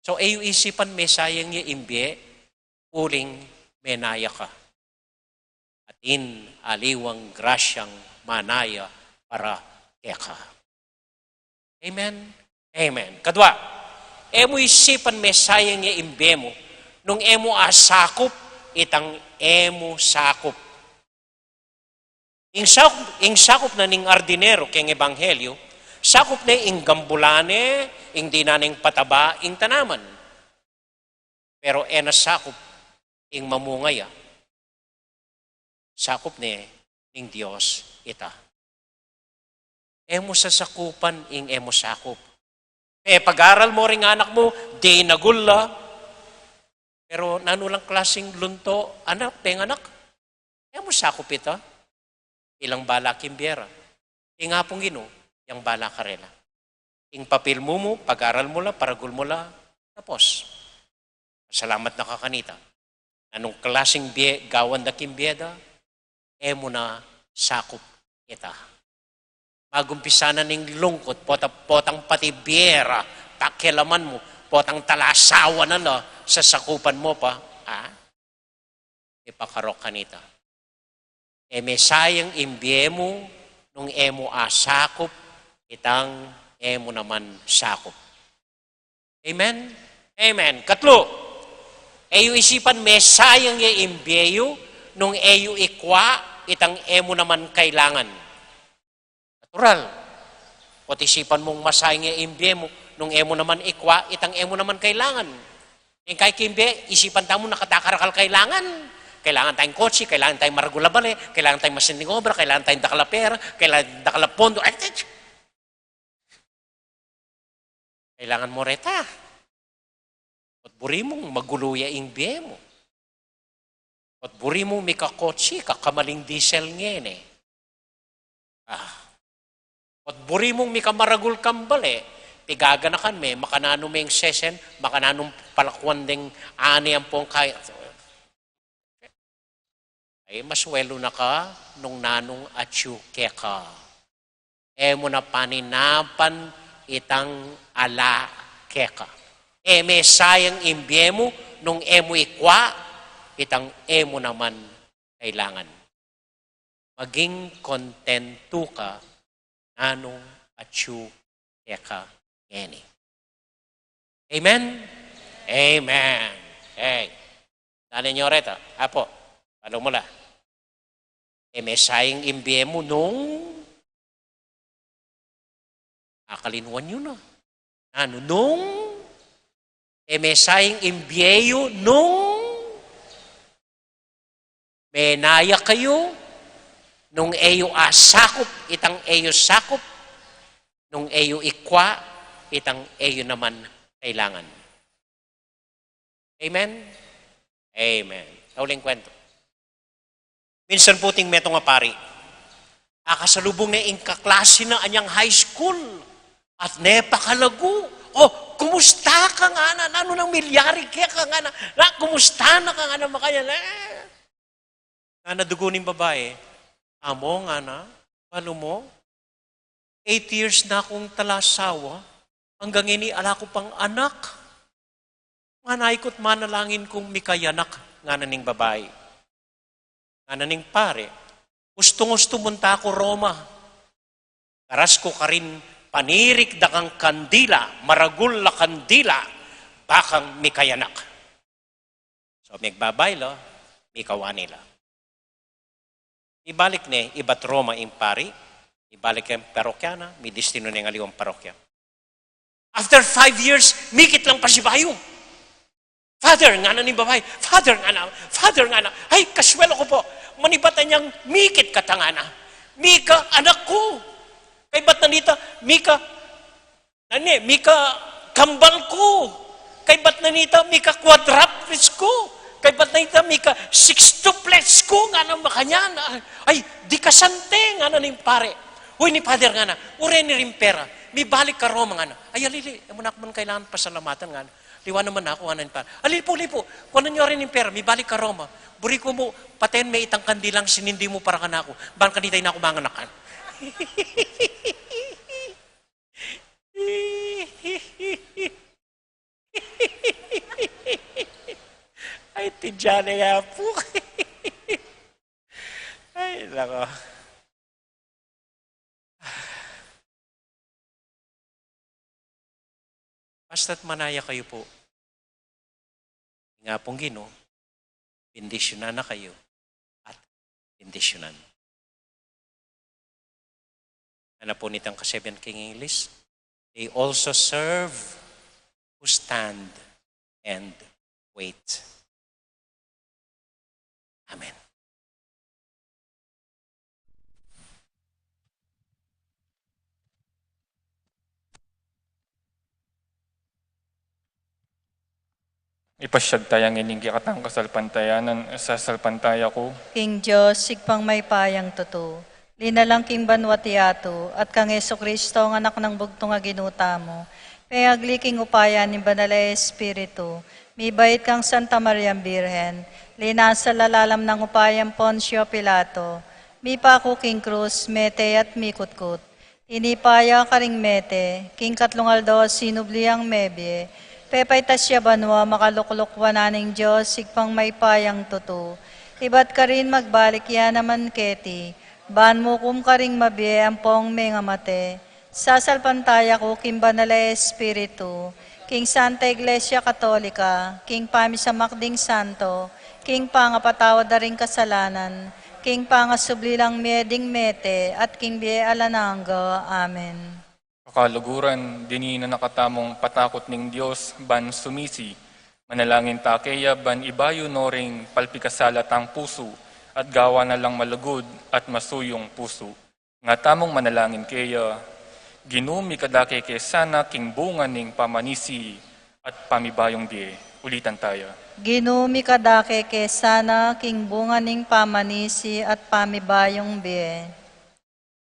So, e yu isipan mesayang ya ing bie, uling menaya ka. Atin aliwang grasyang manaya para keka. Amen? Amen. Kadua, e mu isipan mesayang ya ing bie mu, nung e mu asakup itang e mu sakup. Ing sakup, ing sakup na ning ardinero keng ebanghelyo, sakup ne ing gambulan ne, ing dinan neng pataba ing tanaman. Pero e na sakup ing mamunga ya. Sakup ne ning Dios ita. E mu sasakupan ing e mu sakup. E, pag-aral mu ring anak mu, dinagul la. Pero nanu lang klasing lunto, anak, penganak? E mu sakup ita. Ilang bala king bie ra. Ing Apung Ginu, yang bala karela. Ing papil mu mu, pag-aral mu la, paragul mu la, tapos. Salamat na ka kanita. Nanung klasing bie gawan da king bie da, e mu na sakup ita. Magumpisa na ning lungkut, pota-, potang pati bie ra, pakialaman mu, Potang talasawa na la, sasakupan mo pa, ha? Ipakarok kanita. E me sayang ing bie mu nung e mu asakup itang e mu naman sakup. Amen? Amen. Katlu, e yu isipan me sayang ya ing bie yu nung e yu ikwa itang e mu naman kailangan. Natural. Pot isipan mung masayang ya ing bie mu nung e mu naman ikwa itang e mu naman kailangan. Ing kai king bie, isipan tamu nakatakarakal kailangan. Kailangan tayang kotse, kailangan tayang maragul a bale, kailangan tayang masinding obra, kailangan tayang dakal a pera, kailangan dakal a pondo. Ay, ay, kailangan mo reta. Pot buri mung magulu ya ing bie mu. Pot buri mung mikakotse ka, kamaling diesel ngeni. Ah. Pot buri mung mikamaragul kang bale, pigaganakan me, makananu meng sesen, makananung palakuan deng ani ampong kaya. Ay, masuelu na ka nung nanung atyu keka. E mu na paninapan itang ala keka. E me sayang ing bie mu nung e mu ikwa itang e mu naman kailangan. Maging kontentu ka nanung atyu keka ngeni. Amen? Amen. Hey. Dane nyo reta. Apo, palo mo la. E me sayang ing bie mu nung akalinuan yu na. Nanu, nung e me sayang ing bie yu nung menaya kayu, nung e yu asakup itang e yu sakup, nung e yu ikwa itang e yu naman kailangan. Amen? Amen. Tauling kwento. Minsan pu ating metung a pari, akasalubung ne ing kaklase na anyang high school. At nepakalagu. "O, kumusta ka?" ngana. "Nanu nang milyari keka?" ngana. "Na, kumusta na ka?" ngana makanyan. Eh. Ngana dugu ning babai, "Amo," ngana, "balu mo, eight years na kung talasawa, anggang ini ala ku pang anak. Manayku't manalangin kung mikayanak," ngana ning babai. Ngana ning pari, "Ustung-ustung munta ku Roma. Garas ku karin panirik dakang kandila, maragul a kandila, bakang mikayanak." So, megbabai la, mikawani la. Mibalik ne ibat Roma ing pari, mibalik yang parokya na, midistinu ne ing aliwang parokya. After five years, mikit lang pasibayu. "Father," ngana ning babai, "Father," ngana, "Father," ngana, "Ay, kaswelu ku pu, manibat anyang mikit kata," ngana. "Mika anak ku. Kaybat na nita, mika, nanu ne, mika kambal ku. Kaybat na nita, mika quadruplets ku. Kaybat na nita, mika sextuplets ku," ngana makanyan. "Ay, di ka sante," ngana ning pari. "Uy, ni Father," ngana, "ure ni ring pera. Mibalik ka Roma," ngana. "Ay, ali, e mu na ku man kailangan pasalamatan," ngana. "Liwa naman aku," ngana ning pari. "Ali pu, ali pu, kuanan yu rin ing pera, mibalik ka Roma. Buri ku mu paten me itang kandilang sinindi mu para kanaku. Ban kanita e na ku manganak," ngana. Ay, ti Jane nga pu. Ay, nako. Basta't manaya kayu pu, ing Apung Ginu bendisyunan na kayu at bendisyunan. Ana pu nitang kasabian king English, "They also serve who stand and wait." Amen. Ipasyag taya ngening kekatang kasalpantayanan, sasalpantaya ku. King Dios, Ibpang mayupayang tutu, linalang king banua't yatu, at kang Jesucristo, ang Anak nang bugtung a Ginu tamu, pengagli king upaya ning Banal a Espiritu, mibait kang Santa Mariang Birhen, linasa la lalam nang upayang Poncio Pilato, mipaku king krus, mete at mikutkut. Tinipa ya karing mete, king katlung aldo sinubli yang mebie, Pepaitas ya banua, makalukluk wanan ning Dios, Ibpang mayupayang tutu. Ibat karin magbalik ya naman keti, ban mukum karing mabie ampong mengamate. Sasalpantaya ku king Banal a Espiritu, king Santa Iglesia Katolika, king pamisamak ding santo, king pangapatawad da ring kasalanan, king pangasubli lang mie ding mete, at king bie alang angga. Amen. Kakaluguran, dininan na katamung patakut ning Dios ban sumisi. Manalangin ta keya ban ibayu no ring palpikasala tang pusu, at gawa na lang malugud at masuyung pusu. Nga tamung manalangin keya, Ginu, mikadake ke sana king bunga ning pamanisi at pamibayung bie. Ulitan taya. Ginu, mikadake ke sana king bunga ning pamanisi at pamibayung bie.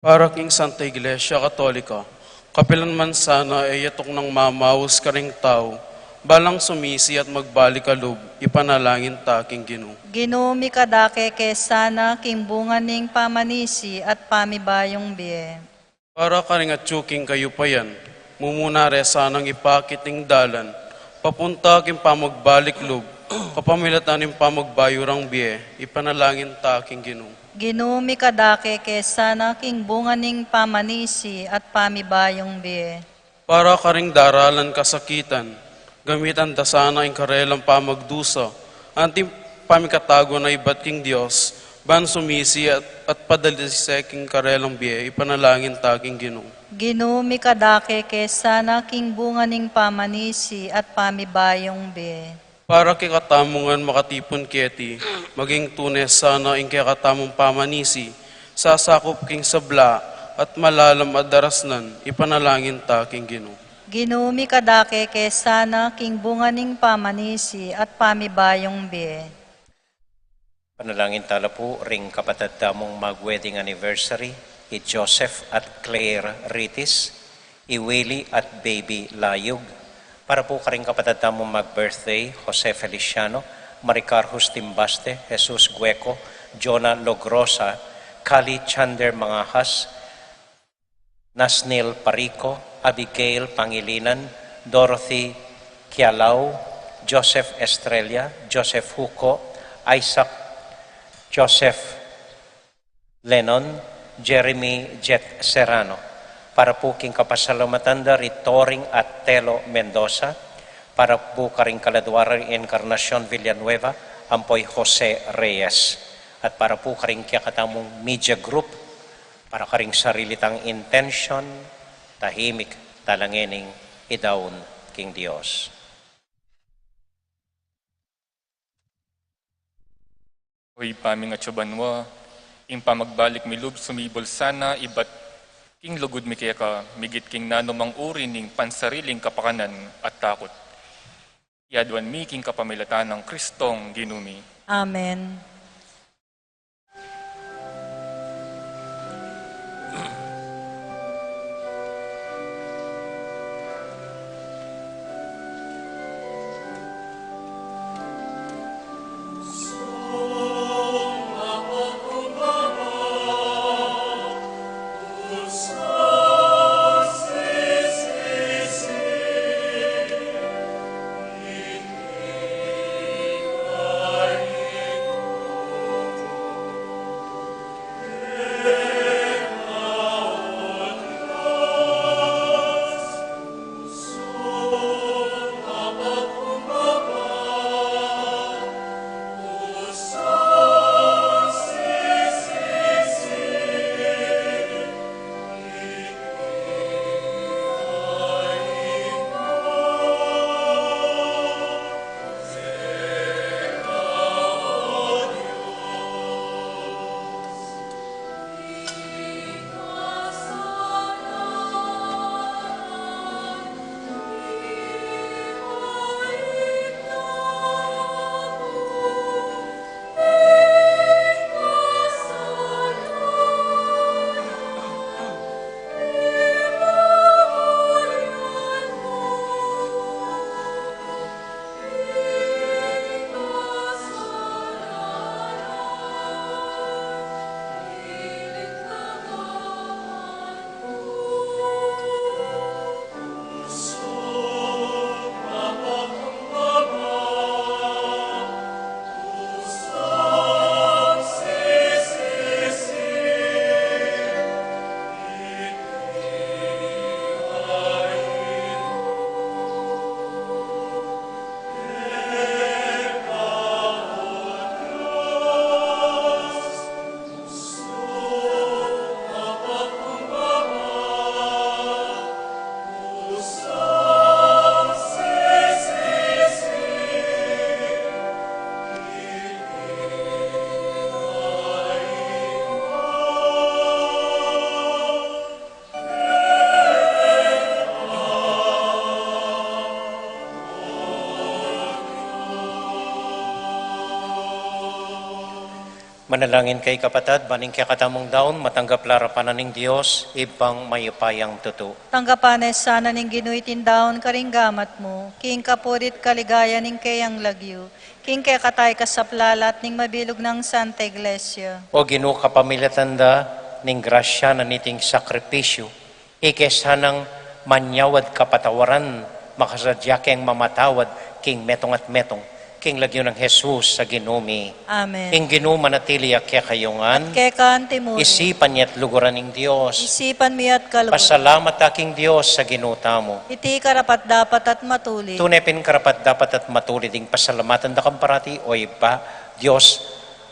Para king Santa Iglesia Katolika, kapilan man sana e ya tuknang mamaus karing tau, balang sumisi at magbalik a lub, ipanalangin ta king Ginu. Ginu, mikadake ke sana king bunga ning pamanisi at pamibayung bie. Para karing atyu king kayupayan, mumuna re sanang ipakit ing dalan papunta king pamagbalik lub, kapamilatan ning pamagbayu rang bie, ipanalangin ta king Ginu. Ginu, mikadake ke sana king bunga ning pamanisi at pamibayung bie. Para karing daralan kasakitan, gamitan da sana ing karelang pamagdusa, anting pamikatago na ibat king Dios, ban sumisi at, at padalise king karelang bie, ipanalangin ta king Ginu. Ginu, mikadake ke sana king bunga ning pamanisi at pamibayung bie. Para kekatamu ngan makatipun keti, maging tune sana ing kekatamung pamanisi, sasakup king sabla at malalam a darasnan, ipanalangin ta king Ginu. Ginu, mikadake ke sana king bunga ning pamanisi at pamibayung bie. Panalangin tala pu ring kapatad tamung mag-wedding anniversary, i Joseph at Claire Ritis, i Willie at Baby Layug. Para pu karing kapatad tamung mag-birthday, Jose Feliciano, Maricar Hustin Baste, Jesus Gueco, Jonah Logrosa, Kali Chander Mangajas, Nasnil Parico, Abigail Pangilinan, Dorothy Kialau, Joseph Estrella, Joseph Huco, Isaac Joseph Lennon, Jeremy Jet Serrano. Para pu king kapasalamatan da ri Toring at Telo Mendoza, para pu karing kaladua ra ri Encarnacion Villanueva, ampo i Jose Reyes. At para pu karing kekatamung media group, para karing sarili tang intention, tahimik tala ngening idaun king Dios. O Ibpa ming atsu banua, ing pamagbalik mi lub sumibul sana ibat king lugud mi keka, migit king nanumang uri ning pansariling kapakanan at takut. Yaduan mi king kapamilatan nang Kristong Ginu mi. Amen. Manalangin kayu, kapatad, ban ing kekatamung daun matanggap la arapan na ning Dios, Ibpang mayupayang tutu. Tanggapan na sana ning Ginu iting daun karing gamat mu, king kapurian at kaligayan ning keyang lagyu, king kekatang kasaplalan at ning mabilug nang Santa Iglesia. O Ginu, kapamilatan da ning grasya na niting sakripisyu, ike sanang manyawad kapatawaran, makasadya keng mamatawad king metung at metung, king lagyu nang Jesus a Ginu mi. Amen. Ing Ginu manatili ya kekayu ngan. At keka antimurin. Isipan ye at luguran ing Dios. Isipan mi at kaluguran. Pasalamat ta king Dios a Ginu tamu. Iti karapat-dapat at matulid. Tune pin karapat-dapat at matulid ing pasalamatan da kang parati, o Ibpa, Dios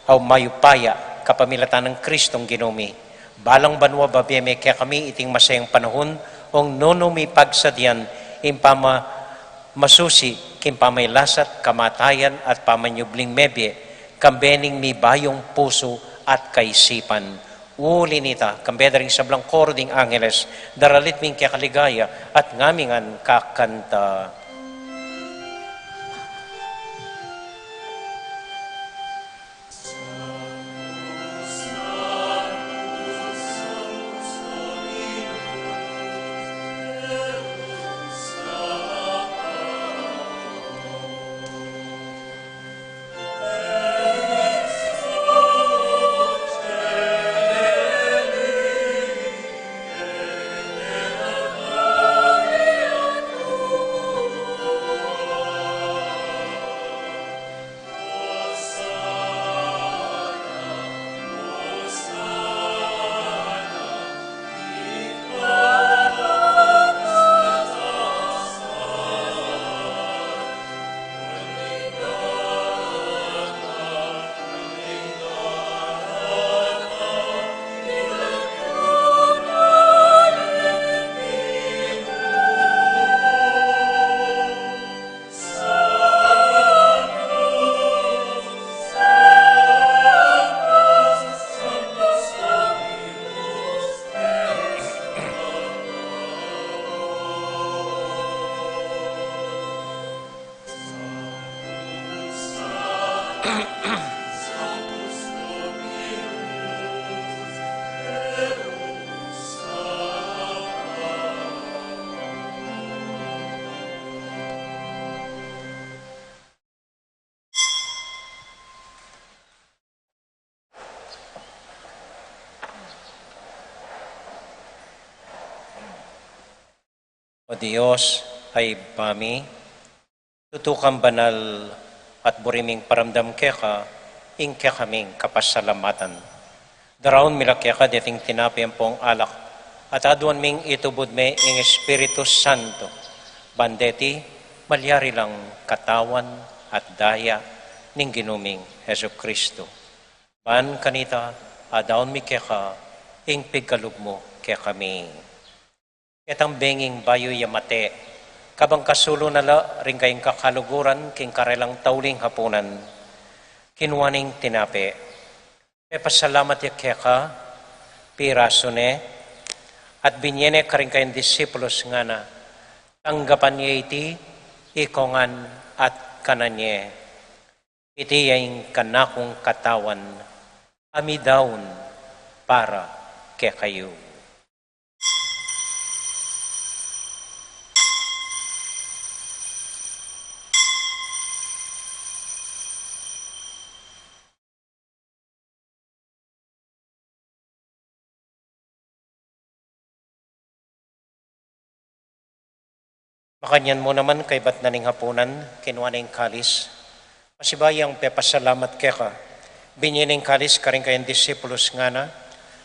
a mayupaya, kapamilatan nang Kristong Ginu mi. Balang banua babie me kekami iting masayang panahun, ong nunu mi pagsadyan ing pamamasusi king pamagkasakit, kamatayan at pamanyubling mebie, kambe ning mibayung pusu at kaisipan. Uli nita, kambe da ring sablang koro ding angeles, daralit mi ing keka ligaya at ngami ngan kakanta. O Dios a Ibpa mi, tutu kang banal at buri ming paramdam keka ing kekaming kapasalamatan. Daraun mi la keka deting tinape ampong alak, at aduan ming itubud me ing Espiritu Santo, ban deti malyari lang katawan at daya ning Ginu ming Jesucristo. Ban kanita, adaun mi keka ing pigkalub mu kekami. Ketang bengi bayu ya mate, kabang kasulu na la ring kayang kakaluguran king karelang tauling hapunan, kinua neng tinape, pepasalamat ya keka, pirasu ne, at binie ne karing kayang disipulus, ngana, tanggapan ye iti ikongan at kanan ye. Iti ya ing kanakung katawan a midaun para kekayu. Makanyan mu naman kaybat na ning hapunan, kinua ne ing kalis, pasibayu yang pepasalamat keka, binie ne ing kalis karing kayang disipulus, ngana,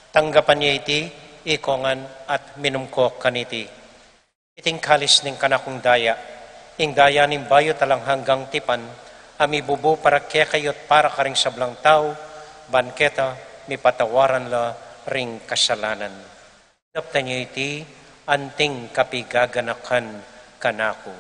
tanggapan ye iti ikongan at minum ko kaniti. Iti ing kalis ning kanakung daya, ing daya ning bayu at alang anggang tipan, a mibubu para kekayu at para karing sablang tau, ban keta mipatawaran la ring kasalanan. Daptan ye iti anting kapigaganakan kanaku.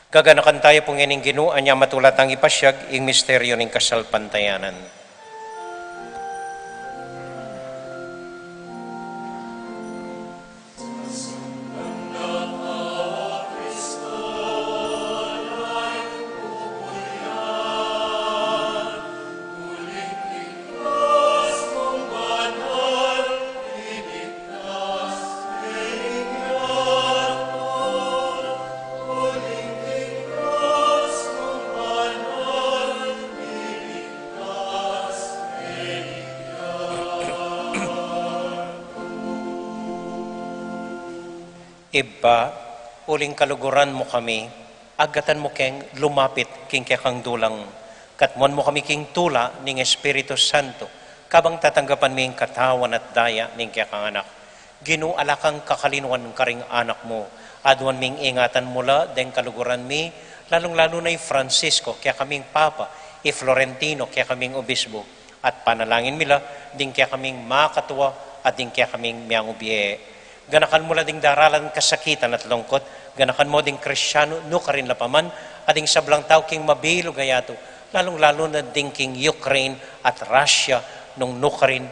Gaganakan taya pu ngeni ing Ginu, anya matula tang ipasiag ing misteryu ning kasalpantayanan. Ibpa, uling kaluguran mu kami, agatan mu keng lumapit king kekang dulang, katmuan mu kami king tula ning Espiritu Santo, kabang tatanggapan mi ing katawan at daya ning kekang Anak. Ginu, ala kang kakalinuan karing anak mu, aduan ming ingatan mu la deng kaluguran mi, lalung-lalu na i Francisco, kekaming Papa, i Florentino, kekaming Obispo, at panalangin mi la ding kekaming makatua at ding kekaming miangubie. Ganakan mu la ding daralan kasakitan at lungkut, ganakan mu ding Kristianu nukarin la pa man, at ding sablang tau king mabilug a yatu, lalung-lalu na ding king Ukraine at Russia nung nukarin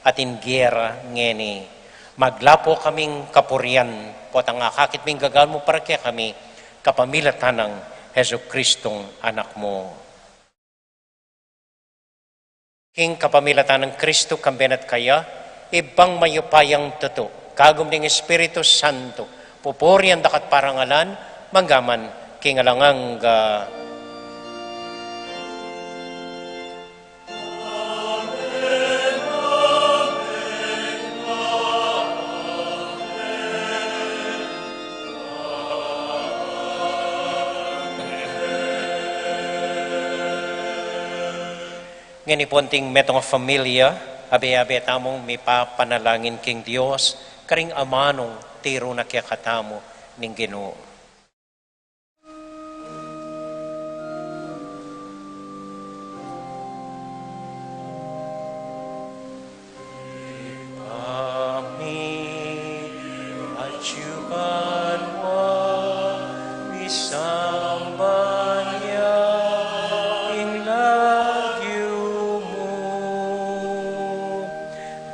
atin gera ngeni. Maglapo kaming kapurian, potang akakit ming gagawan mu para kekami, kapamilatan nang Jesucristong Anak mu. King kapamilatan nang Kristo, kambe na at kaya, Ibpang mayupayang tutu, kagum ning Espiritu Santo, pupurian da ka at parangalan, mangga man king alang angga. Ngeni pu anting metung a familia, abe-abe tamung mipapanalangin king Dios, karing amanung tiru na kekatamu ning Ginu. Ibpa mi, atsu ka banua, misamban ya ing lagyu mu,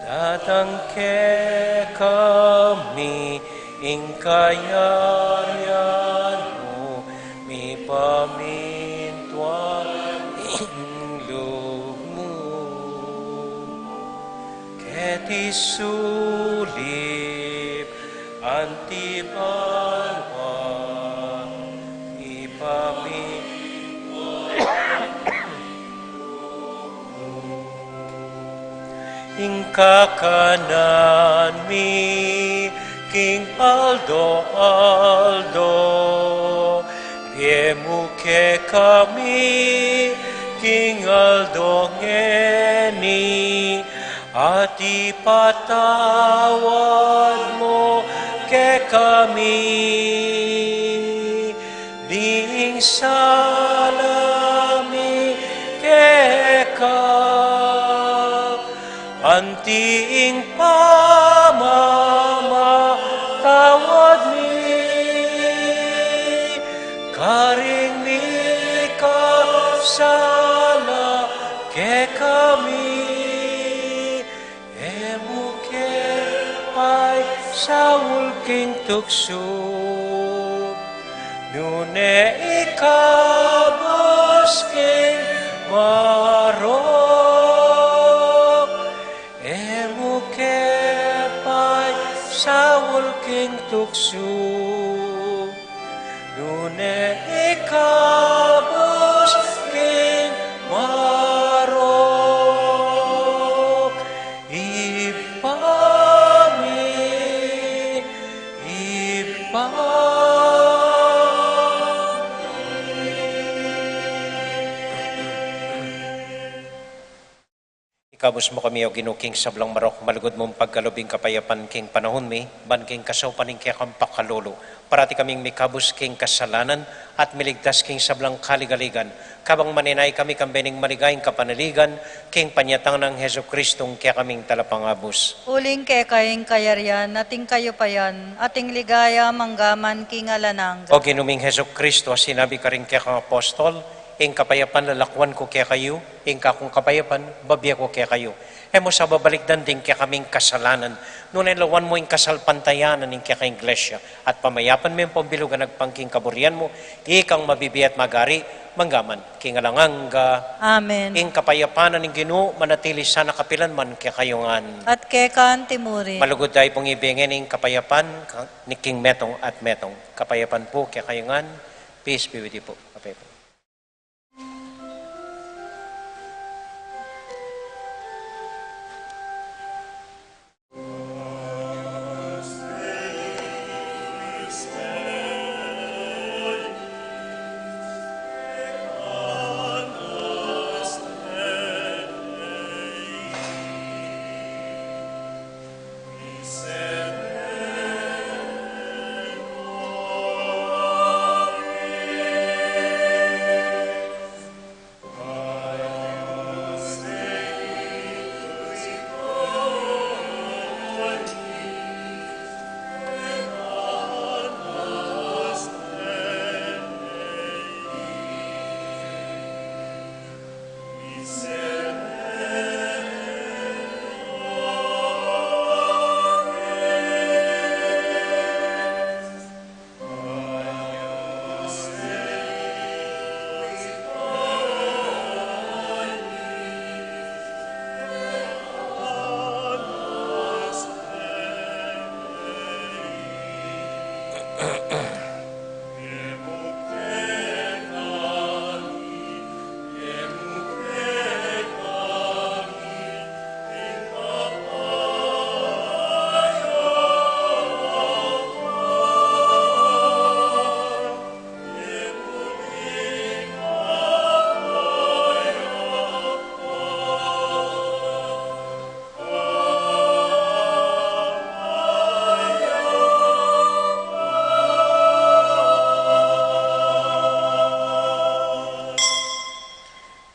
datang kekami ing kayarian mu, mipamintuan ing lub mu keti sulip anti banua, mipamintuan ing kakanan mi king aldo-aldo. Ibie mu kekami king aldo ngeni, at ipatawad mu kekami ding sala mi keka, anti ing pamamatawad mi karing mikasala kekami. E mu ke paisaul king tuksu, nune ikabus king marok. E mu ke paisaul king tuksu, nune ikabus king marok. Ibpa mi, Ibpa mi. Ikabus mu kami, O Ginu, king sablang marok, malugud mung pagkalub ing kapayapan king panahun mi, ban king kasaupan ning kekang pakalulu, parati kaming mikabus king kasalanan at miligtas king sablang kaligaligan, kabang manenaya kami kambe ning maligayang kapanaligan king panyatang nang Jesucristong kekaming Talapangabus. Uling keka ing kayarian, at ing kayupayan, at ing ligaya, mangga man king alang angga. O Ginu ming Jesucristo, a sinabi karing kekang apostol, ing kapayapan lalakuan ku kekayu, ing kakung kapayapan bibie ku kekayu. E mu sa babalikdan ding kekaming kasalanan, nune lawan mu ing kasalpantayanan ning kekang Iglesia, at pamayapan me ing pambilug a agpang king kaburian mu, ikang mabibie at magari, mangga man king alang angga. Amen. Ing kapayapan ning Ginu manatili sana kapilan man kekayu ngan. At keka anti murin. Malugud tayu pung ibie ngeni ing kapayapan ka-, ning king metung at metung. Kapayapan pu kekayu ngan. Peace be with you po. Kapayapan.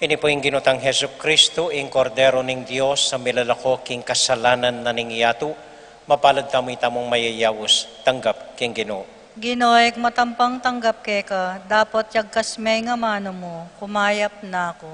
Ini pu ing Ginu tang Jesucristo, ing Kordero ning Dios, a milalako king kasalanan na ning yatu. Mapalad tamu itamung mayayaus tanggap king Ginu. Ginu, e ku matampang tanggap keka, dapot yagkas me ing amanu mu, kumayap na ku.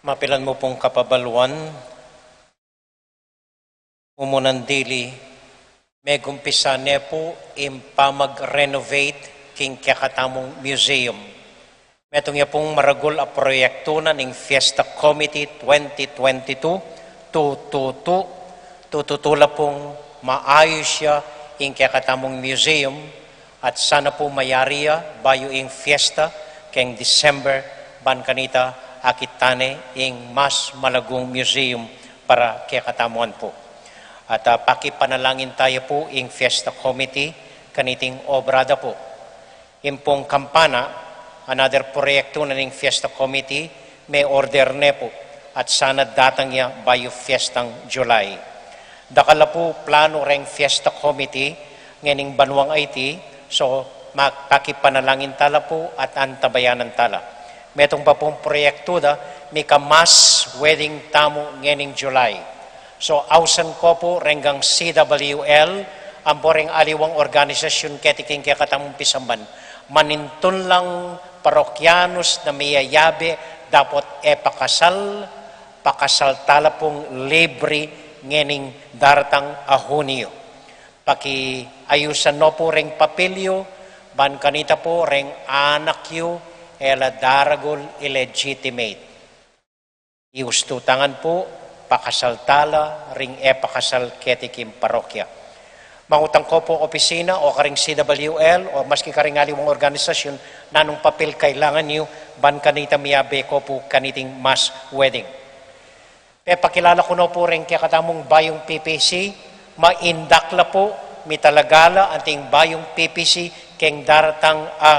Mapilan mu pung kapabaluan, mumunan dili, megumpisa ne pu ing pamag-renovate king kekatamung museum. Metung ya pung maragul a proyektu na ning Fiesta Committee twenty twenty-two, tututu, tututu la pung maayus ya ing kekatamung museum, at sana pu mayari ya bayu ing fiesta keng December, ban kanita akit tane ing mas malagung museum para kekatamu pu. At, ah, pakipanalangin taya pu ing Fiesta Committee kaniting obra da pu. Ing pung kampana, another proyektu na ning Fiesta Committee, me-order ne pu, at sana datang ya bayu fiestang July. Dakal la pu planu reng Fiesta Committee ngening banuang iti, so, ma-, pakipanalangin tala pu at antabayanan tala. Metung pa pung proyektu da, mika-mass wedding tamu ngening July. So, ausan ku pu reng C W L, ampo reng aliwang organisasyun keti king kekatamung pisamban. Manintun lang parokyanus na miyayabe dapot e pakasal, pakasal tala pung libre ngening daratang a Hunio. Pakiayusan no pu reng papil yu, ban kanita pu reng anak yu, e la daragul illegitimate. Iustu tangan pu, pakasal tala ring e pakasal keti king parokya. Mangutang ko pu opisina o karing C W L o maski karing aliwang organisasyun, nanung papil kailangan yu, ban kanita miyabe ko pu kaniting mass wedding. Pepakilala ku no pu reng kekatamung bayung P P C, maindak la pu, mitalaga la anting bayung P P C keng daratang a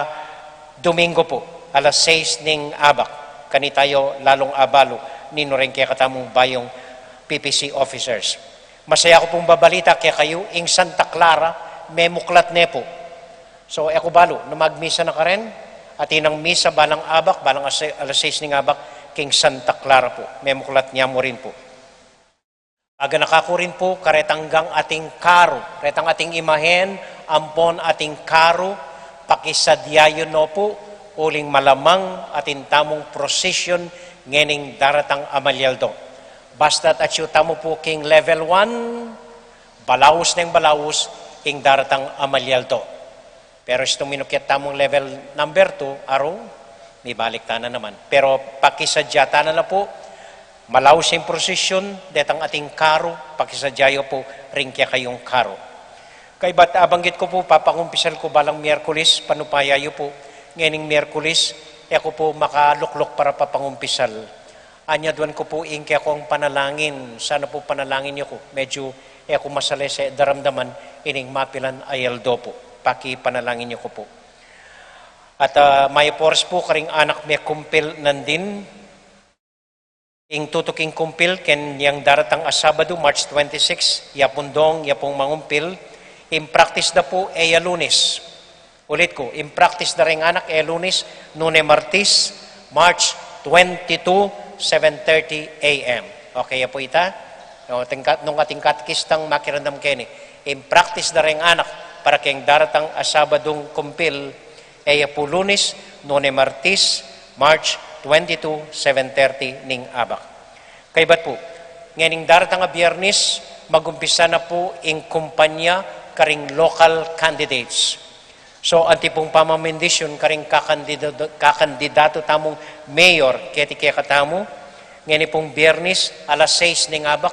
Domingo pu, alas sais ning abak. Kanita yu lalung abalu ninu reng kekatamung bayung P P C officers. Masaya ku pung babalita kekayu, ing Santa Clara, memuklat ne pu. So, e ku balu nung magmisa na karin, atin nang misa balang abak, balang ase-, alas sais ning abak, king Santa Clara pu. Memuklat ne mu rin pu. Paganaka ku rin pu, karetang ating karu, retang ating imahen ampon ating karu, pakisadya yu no pu, uling malamang atin tamung procession ngening daratang a malyaldo. Basta't atyu tamu pu king level one, balaus neng balaus ing daratang a malyaldo. Pero istung minukyat tamung level number two, aru, mibalik tana naman. Pero pakisadya tana la pu, malaus ing procession, detang ating karu, pakisadya yu pu ring kekayung karu. Kaybat abanggit ku pu, papangumpisal ku balang Miyerkulis, panupaya yu pu, ngening Miyerkulis, e ku pu makalukluk para papangumpisal. Anyaduan ku pu ing kekong panalangin, sana pu panalangin yu ku. Medyu e ku masalese daramdaman ining mapilan a aldo pu. Pakipanalangin yu ku pu. At, ah, mayap a oras pu karing anak me kumpil nandin. Ing tutuking kumpil kening daratang a Sabadu, March twenty-six, ya pung dong, ya pung mangumpil. Ing practice da pu e ya Lunes. Ulit ku, ing practice da reng anak e Lunes, nune Martis, March twenty-two, seven thirty A M. Okay ya pu ita? Nung ating kat-, nung ating katekistang makiramdam keni. Ing practice da reng anak para keng daratang a Sabadung kumpil, e ya pu Lunes, nune Martis, March twenty-two, seven thirty ning abak. Kaybat pu, ngening daratang a Biyernes, magumpisa na pu ing kumpanya karing local candidates. So, anti pung pamamendisyon karing kakandidado, kakandidatu tamung mayor, keti kekatamu, ngeni pung Biyernes, alas sais ning abak,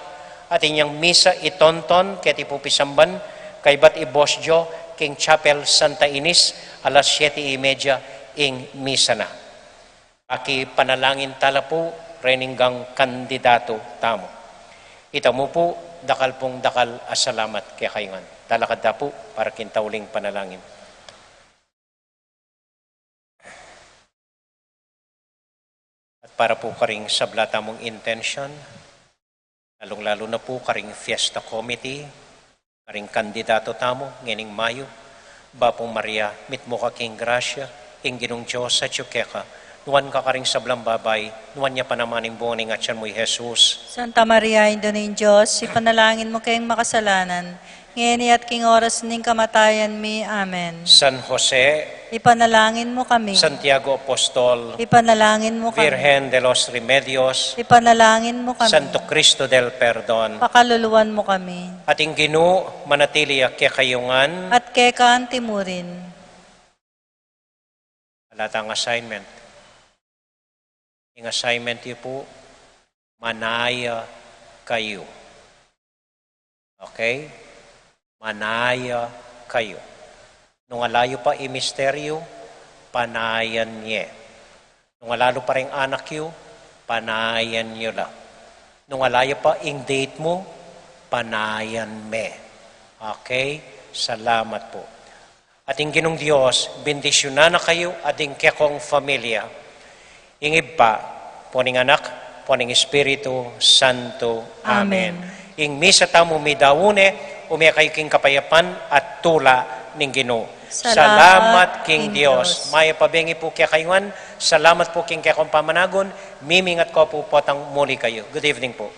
atin yang misa i Tonton, keti pu pisamban, kaybat i Boss Joe, king Chapel Santa Ines, alas siyete y media ing misa na. Pakipanalangin tala pu, reng kandidatu tamu. Ita mu pu, dakal pung dakal a salamat kekayu ngan. Talakad ta pu, para king tauling panalangin. At para pu karing sabla tamung intensyon, lalung-lalu na pu karing Fiesta Committee, karing kandidatu tamu, ngening Mayu, Bapu Maria, mitmu ka king grasya, ing Ginung Dios atyu keka, nuan ka karing sablang babai, nuan ya pa naman ing bunga ning atyan mu, i Jesus. Santa Maria, Indu ning Dios, ipanalangin mu keng makasalanan, Ngeni at king oras ning kamatayan mi. Amen. San Jose, ipanalangin mo kami. Santiago Apostol, ipanalangin mo kami. Virgen de los Remedios, ipanalangin mo kami. Santo Cristo del Perdon, pakaluluan mo kami. At ing Ginu manatili ya kekayu ngan. At keka anti murin. Ala tang assignment. Ing assignment yu pu, manaya kayu. Okay? Manaya kayu. Nung ala yu pa ing misteryu, panayan ye. Nung ala lu pa ring anak yu, panayan yu la. Nung ala yu pa ing date mu, panayan me. Okay? Salamat pu. At ing Ginung Dios, bendisyunan na kayu at ing kekong familia. Ing Ibpa, ampo ning Anak, ampo ning Espiritu Santo. Amen. Amen. Ing misa tamu meyari ne, ume kayu king kapayapan at tula ning Ginu. Salamat king Dios. Mayap a bengi pu kekayu ngan, salamat pu king kekong pamanagun, mimingat ko pu potang muli kayu. Good evening pu.